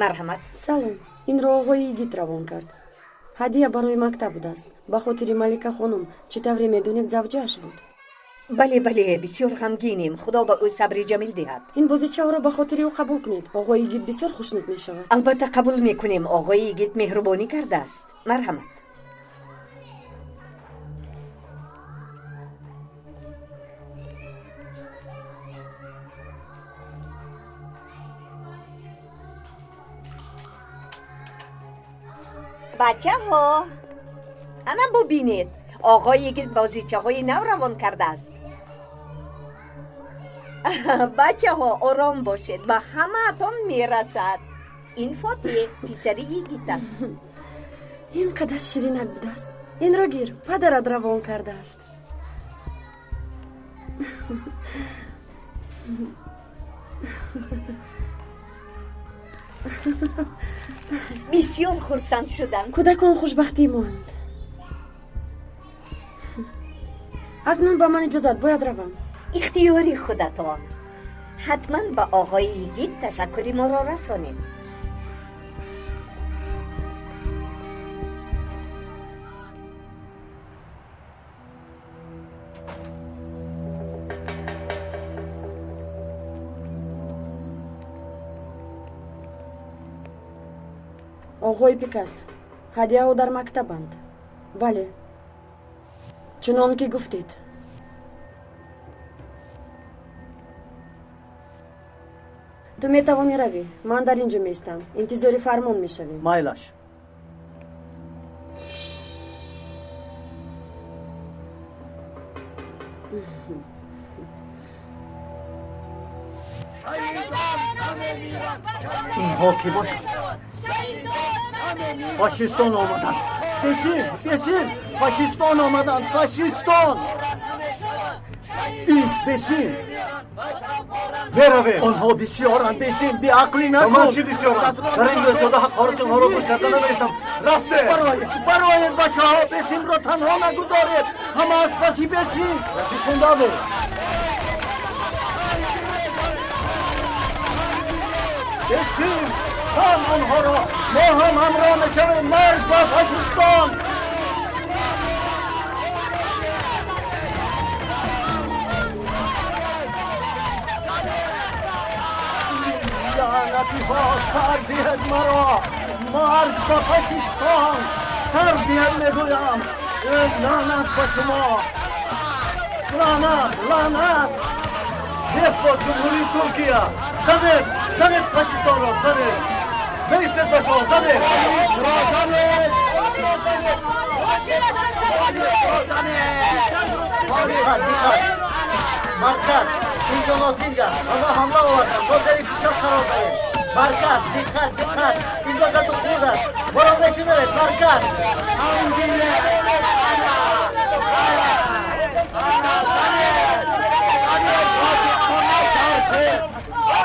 Марҳамат. Салом. Инро оғои Игит равон кард. Ҳадия барои мактаб будааст. Ба хотири Малика хонум, чӣ тавре медонед, завҷааш буд. Бале, бале, бисёр ғамгинем. Худо ба ӯ сабри ҷамил диҳад. Ин бозичаҳоро ба хотири ӯ қабул кунед. Оғои Йигит бисёр хушнуд мешавад. Албатта қабул мекунем. Оғои Йигит меҳрубонӣ кардааст. Марҳамат. Бачаҳо, ана бубинед, оғои Йигит бозичаҳои нав равон кардааст. Бачаҳо, ором бошед, ба ҳамаатон мерасад. Ин Фотиҳ, писари Йигит аст. Ин қадар ширинак будааст. Инро гир, падарат равон кардааст. Бисёр хурсанд шудам. Кӯдакон хушбахтии моанд. Акнун ба ман иҷозат, бояд равам. Ихтиёри худатон. Ҳатман ба оғои Йигит ташаккури моро расонед. Оғои Пикас, ҳадияҳо дар мактабанд. Бале, чунон ки гуфтед. Ту метавонӣ равӣ, ман дар ин ҷо меистам. Интизори фармон мешавем. Майлаш. Инҳо кӣ бошанд? Фашистон омаданд. Бесим, бесим, фашистон омаданд, фашистон. Ис, бесим. Меравем. Онҳо бисёранд, бесим, беақлӣ накун. Ба ман чӣ бисёранд? Дар ин гӯсода ҳақорати онҳоро гӯш карда намеистам. Рафте. Бароед, бароед, бачаҳо, бесимро танҳо нагузоред. Ҳама аз паси бесим. Расикундаво. Бесим, хан онҳоро, мо ҳам ҳамроҳ мешавем. Марг ба фашистон. Лаънатиҳо, сар диҳед маро. Марг ба фашистон. Сар диҳед мегӯям. Лаънат ба шумо. Лаънат, лаънат. Нест бо Ҷумҳурии Туркия. Занед, занед фашистонро, занед. Меистед ба шумо, занед. Полисро занед. Полисро занед. Полисро. Марказ, инҷо нотинҷ аст. Онҳо ҳамла оварданд. Мо зери фишор қарор дорем. Марказ, диққат, диққат. Инҷо заду хурд аст. Моро мешунавед, марказ.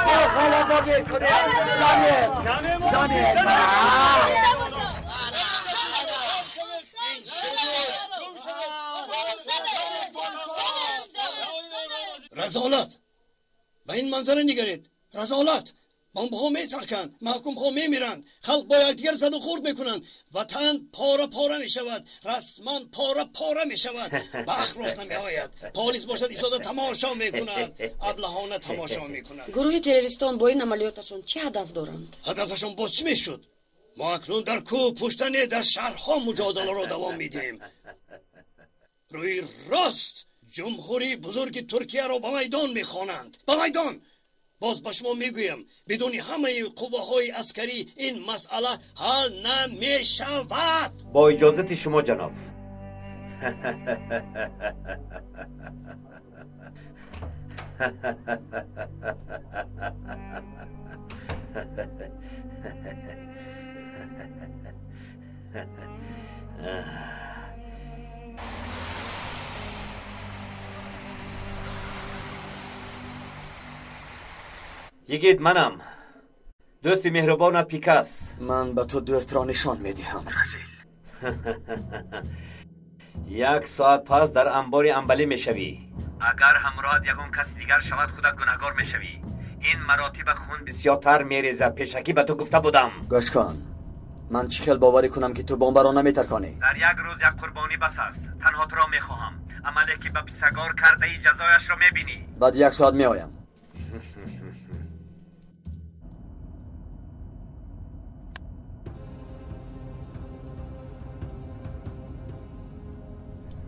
ما غلبه میکنیم. زنید، زنید. Разолат! Ба ин манзара нигаред. Разолат! Бомбҳо метарканд, маҳкумҳо мемиранд, халқ бо якдигар заду хурд мекунанд, ватан пора пора мешавад, расман пора пора мешавад. Ба ақл рост намеояд. Полис бошад истода тамошо мекунад, аблаҳона тамошо мекунад. Гурӯҳи террористон бо ин амалиёташон чӣ ҳадаф доранд? Ҳадафашон боз чӣ мешуд? Мо акнун дар кӯҳ пушта не, дар шаҳрҳо муҷодаларо давом медиҳем. Рӯи рост ҷумҳурии бузурги Туркияро ба майдон мехонанд. Ба майдон! Боз ба шумо мегӯям, бидуни ҳамаи қувваҳои аскарӣ ин масъала ҳал намешавад. Бо иҷозати шумо, ҷаноб. Йигит, манам. Дӯсти меҳрубонат Пикас. Ман ба ту дӯстро нишон медиҳам, Разил. Як соат пас дар анбори амбалӣ мешавӣ. Агар ҳамроҳат ягон каси дигар шавад, худат гунаҳгор мешавӣ. Ин маротиба хун бисёртар мерезад. Пешакӣ ба ту гуфта будам. Гӯш кун. Ман чӣ хел боварӣ кунам, ки ту бомбаро наметарконӣ? Дар як рӯз як қурбонӣ бас аст. Танҳо туро мехоҳам. Амале ки ба писагор кардаи, ҷазояшро мебинӣ. Баъд як соат меоям.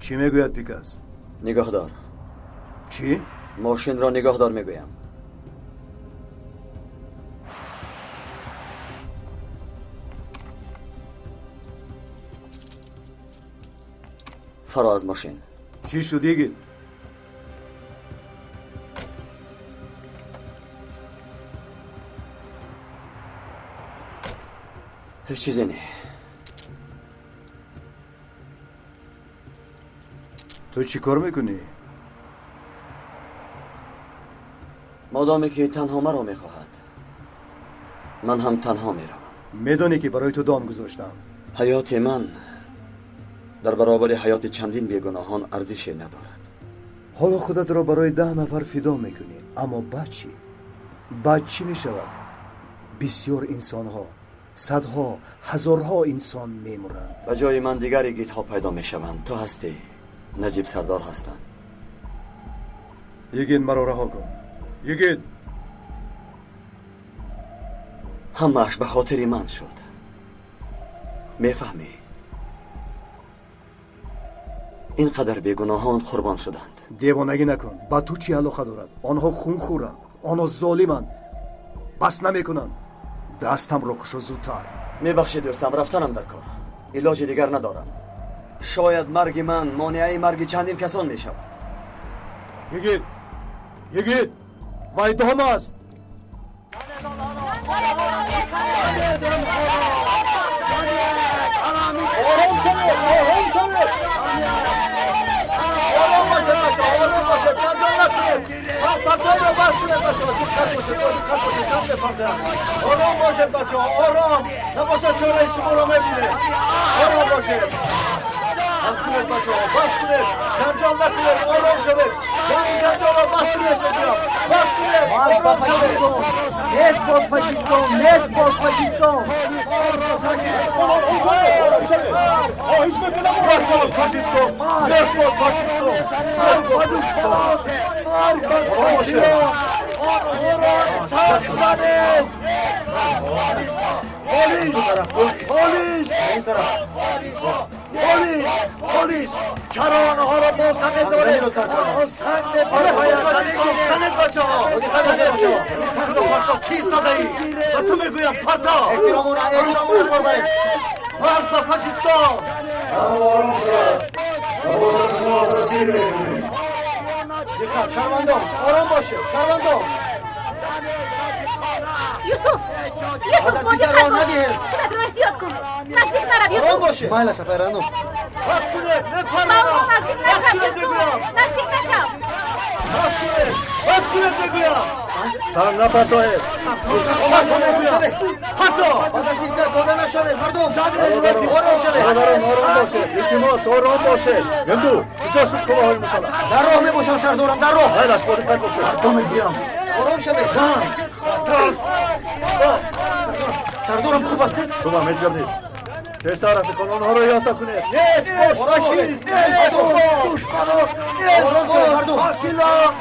Чӣ мегӯяд Пикас? Нигоҳдор. Чӣ? Мошинро нигоҳдор мегӯям. Фаро аз мошин. Чӣ шуд, йигит? Ҳеҷ чизе не. Ту чӣ кор мекунӣ? Модоме ки танҳо маро мехоҳад, ман ҳам танҳо меравам. Медонӣ, ки барои ту дом гузоштам. Ҳаёти ман дар баробари ҳаёти чандин бегуноҳон арзише надорад. Ҳоло худатро барои 10 нафар фидо мекунӣ, аммо баъд чӣ? Баъд чӣ мешавад? Бисёр инсонҳо, садҳо, ҳазорҳо инсон мемуранд. Ба ҷои ман дигар игитҳо пайдо мешаванд. Ту ҳастӣ, Наҷиб сардор ҳастанд. Йигит, маро раҳо кун. Йигит! Ҳамааш ба хотири ман шуд. Мефаҳмӣ? Ин қадар бегуноҳон қурбон шуданд. Девонагӣ накун. Ба ту чӣ алоқа дорад? Онҳо хунхӯранд, онҳо золиманд, бас намекунанд. Дастамро кушо зудтар. Мебахшед, дӯстам, рафтанам дар кор. Илоҷи дигар надорам. Шояд марги ман монеаи марги чандин касон мешавад. Йигит! Йигит! Вай дом аст! Ором шавед! Ором шавед! Ором бошед, бачаҳо, ором бошед, ҷанҷол накунед. Сафсатҳоро бас кунед, бачаҳо, диққат бошед, диққат бошед, ҷан мепартояд. Ором бошед, бачаҳо, ором. Набошад чораи шуморо мебинед. Ором бошед. Бас кунед, бачаҳо, бас кунед. Ҷанҷол накунед, ором шавед. Ҷанги ҷанҷолро бас кунед, мегӯям. Бас кунед, ором шавед. Нест бод фашистон, нест бод фашистон. Ором шавед, ором шавед. Хоҳиш мекунам, ором шавед, фашистон. Нест бод фашистон. Марг ба душманон, марг ба қотилон. Онҳоро сар занед. Полис, полис, полис, полис. Чаро онҳоро боз намедоред? Онҳо санг мепартоянд. Занед, бачаҳо. Сангро парто, чӣ истодаӣ? Ба ту мегӯям, парто. Эҳтиромона, эҳтиромона кор баред. Марг ба фашистон. Ором шудааст. Набошад шумо тасир мекунед. Диққат, шаҳрвандон, ором бошед, шаҳрвандон. Юсуф! Юсуф, Ба дастиса роҳ надиҳед. Худатро эҳтиёт кун. Наздик нарав, Юсуф. Ором бошед. Майлаш, апай Рано. Бас кунед, Ба мепаронам. онҳо наздик Бас нашав, кунед, Юсуф. мегӯям. Наздик нашав. Бас кунед, бас кунед, мегӯям. Санг напартоед. Парто мегӯям. Парто. Ба дастиса дода нашавед, мардум. Ором шавед. Бародарон, ором бошед. Илтимос, ором бошед. Гунду, куҷо шуд қувваҳои мусаллаҳ? Дар роҳ мебошанд, сардорам, дар роҳ. Майлаш, бо диққат бошед. Парто мегӯям. Ором шавед. Тарс. Сардорам, хуб ҳастед? Хубам, ҳеҷ гап нест. Тезтар, рафиқон, онҳоро ёфта кунед. Нест бод фашист, нест бод душманон, нест Ором шавед, бод мардум. қотилон.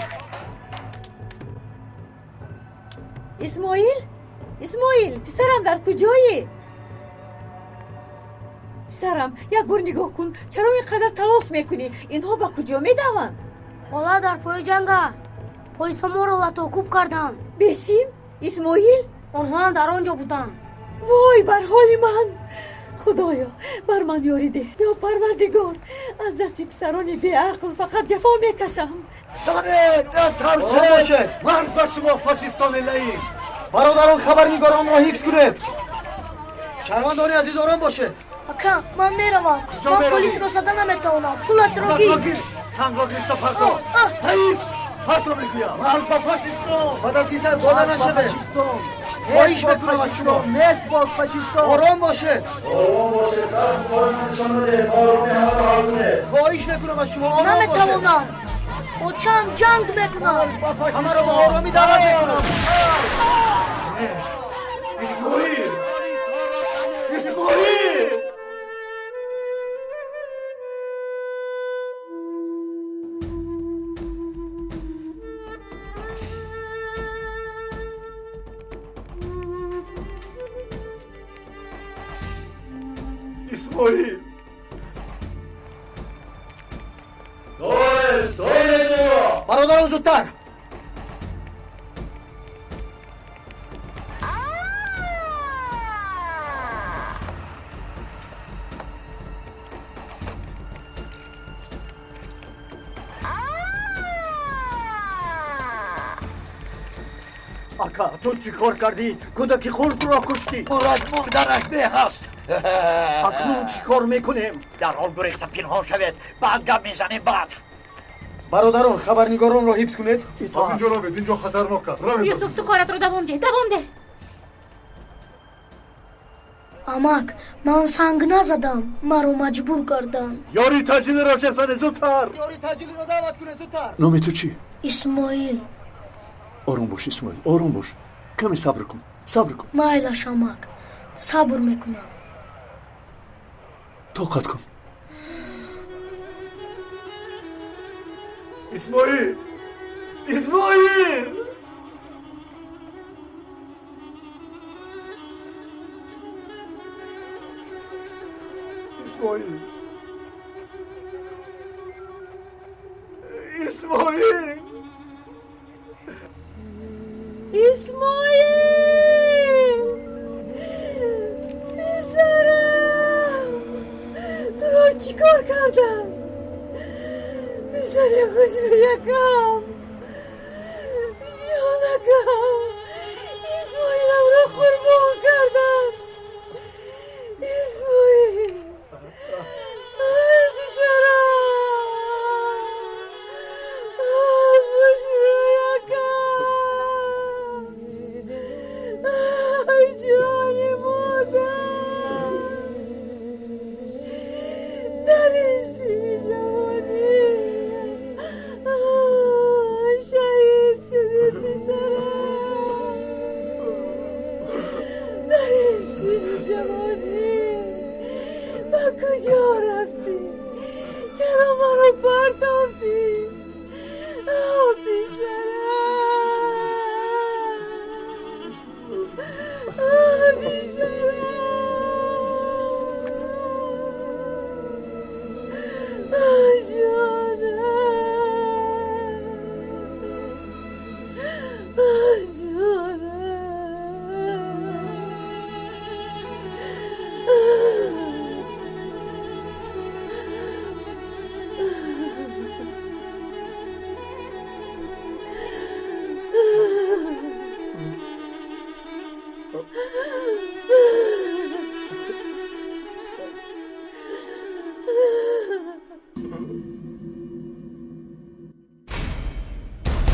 Исмоил, Исмоил, писарам, дар куҷоӣ? Писарам, як бор нигоҳ кун, чаро ин қадар талош мекунӣ? Инҳо ба куҷо медаванд? Хола дар пои ҷанг аст. Полисҳо моро латокӯб карданд. Бесим, Исмоил? Онҳо ҳам дар он ҷо буданд. Вой бар ҳоли ман! Худоё, бар ман ёрӣ деҳ. Ё Парвардигор, аз дасти писарони беақл фақат ҷафо мекашам. Занед, Ором натарсед. бошед. Марг ба шумо, фашистони лаим. Бародарон, хабарнигоронро ҳифз кунед. Шаҳрвандони азиз, ором бошед. Ака, ман меравам. Куҷо Ман меравӣ? полисро зада наметавонам. Пулатро Сангро гир. гир. Сангро гирифта парто. Раис, парто мегӯям. Марг ба фашистон. Ба дастиса дода Марг ба нашавед. фашистон. Хоҳиш Нест бод мекунам аз шумо. фашистон, нест бод фашистон. Ором бошед. Ором бошед, санг бори ман нишон надиҳед. Ороми ҳамаро ҳал кунед. Хоҳиш мекунам аз шумо, ором бошед. Наметавонам. Очам ҷанг мекунад. Ҳамаро ба оромӣ даъват мекунам. Исмоил! Исмоил! Исмоил! Доред, доред ӯро! Бародарон, зудтар! Ака, ту чӣ кор кардӣ? Кӯдаки хурдро куштӣ. Мурад мурданаш беҳ аст. Акнун чӣ кор мекунем? Дарҳол гурехта пинҳон шавед. Баъд гап мезанем, баъд. Бародарон, хабарнигоронро ҳифз кунед. Аз инҷо равед, инҷо хатарнок аст. Равед. Юсуф, ту коратро давом деҳ, давом деҳ. Амак, ман санг назадам, маро маҷбур карданд. Ёри таҷилиро ҷеғ зане, зудтар! Ёри таҷилиро даъват кунед, зудтар! Номи ту чӣ? Исмоил. Ором бош, Исмоил, ором бош. Каме сабр кун, сабр кун. Майлаш, амак, сабр мекунам. Тоқат кун. Исмоил! Исмоил! Исмоил! Исмоил! Исмоил! Писарам! Туро чӣ кор карданд? Писари хушрӯякам! Ҷонакам! Исмоиламро қурбон карданд! Исмоил! Ай, писарам! Ай, хушрӯякам! Ай, ҷони модар! Дар ин синни ҷавонӣ шаҳид шудӣ, писарам! Дар ин синни ҷавонӣ ба куҷо рафтӣ? Чаро маро партофтӣ? Писарам! Писарам! Ҷонам! Ҷонам!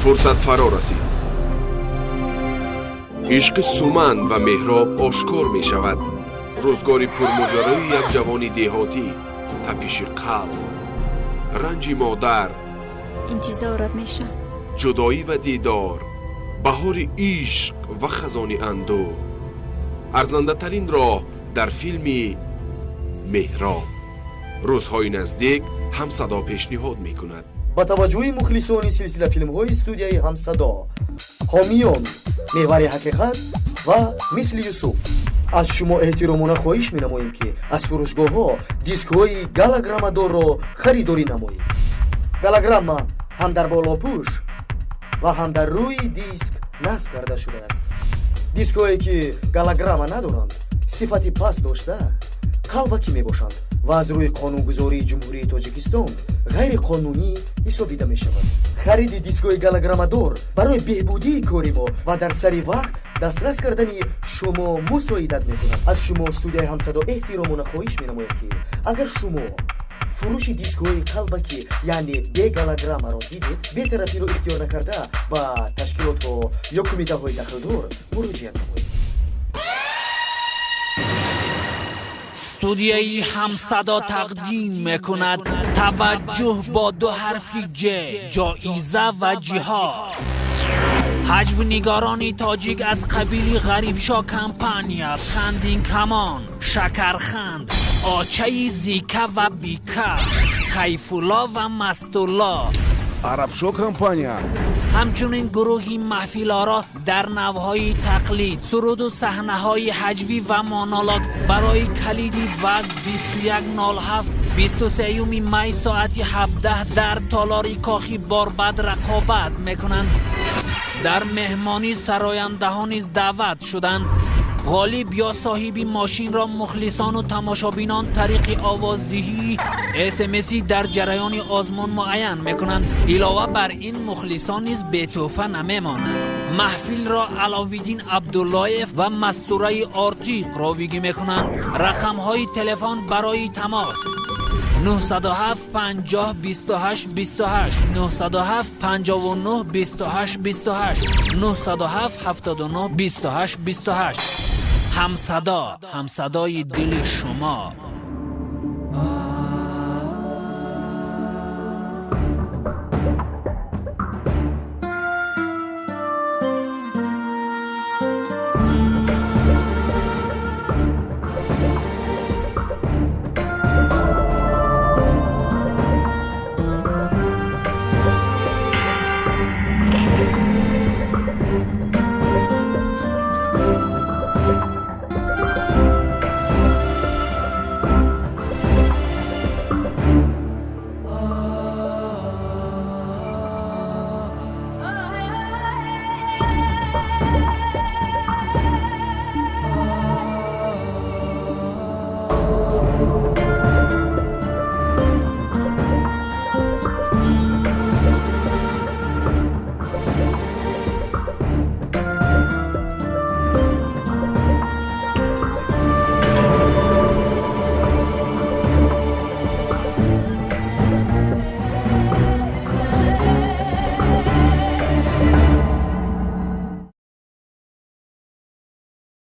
Фурсат фаро расид. Ишқи Суман ва Меҳроб ошкор мешавад. Рӯзгори пурмоҷарои як ҷавони деҳотӣ, тапиши қалб, ранҷи модар, интизорат мешам, ҷудоӣ ва дидор, баҳори ишқ ва хазони андӯҳ. Арзандатарин роҳ дар филми Меҳроб. Рӯзҳои наздик Ҳамсадо пешниҳод мекунад. Ба таваҷҷӯҳи мухлисони силсилафилмҳои студияи Ҳамсадо, ҳомиён Меҳвари ҳақиқат ва Мисли Юсуф, аз шумо эҳтиромона хоҳиш менамоем, ки аз фурӯшгоҳҳо дискҳои галограммадорро харидорӣ намоед. Галограмма ҳам дар болопӯш ва ҳам дар рӯи диск насб карда шудааст. Дискҳое ки галограмма надоранд, сифати паст дошта, қалбакӣ мебошанд ва аз рӯи қонунгузории Ҷумҳурии Тоҷикистон ғайриқонунӣ ҳисобида мешавад. Хариди дискҳои галограммадор барои беҳбудии кори мо ва дар сари вақт дастрас кардани шумо мусоидат мекунад. Аз шумо студияи Ҳамсадо эҳтиромона хоҳиш менамояд, ки агар шумо фурӯши дискҳои қалбакӣ, яъне бегалограммаро дидед, бетарафиро ихтиёр накарда ба ташкилотҳо ё кумитаҳои дахлдор муроҷиат намоед. Студияи Ҳамсадо тақдим мекунад таваҷҷӯҳ бо ду ҳарфи ҷ, ҷоиза ва ҷиҳод. Ҳаҷвнигарони тоҷик аз қабили Ғарибшо компания, Хандинкамон, Шакарханд, Очаи Зика ва Бика, Кайфулло ва Мастулло. Арабшо компания Ҳамчунин гурӯҳи маҳфилоро дар навъҳои тақлид, суруду саҳнаҳои ҳаҷвӣ ва монолог барои калиди вазн 2107 23 май соати 17 дар толори кохи Борбад рақобат мекунанд. Дар меҳмонӣ сарояндаҳо низ даъват шуданд. Ғолиб ё соҳиби мошинро мухлисону тамошобинон тариқи овоздиҳии смси дар ҷараёни озмун муайян мекунанд. Илова бар ин, мухлисон низ бетӯҳфа намемонанд. Маҳфилро Аловиддин Абдуллоев ва Мастураи Ортиқ ровигӣ мекунанд. Рақамҳои телефон барои тамос: 907 50 28 28, 907 59 28 28, 907 79 28 28. Ҳамсадо, ҳамсадои дили шумо.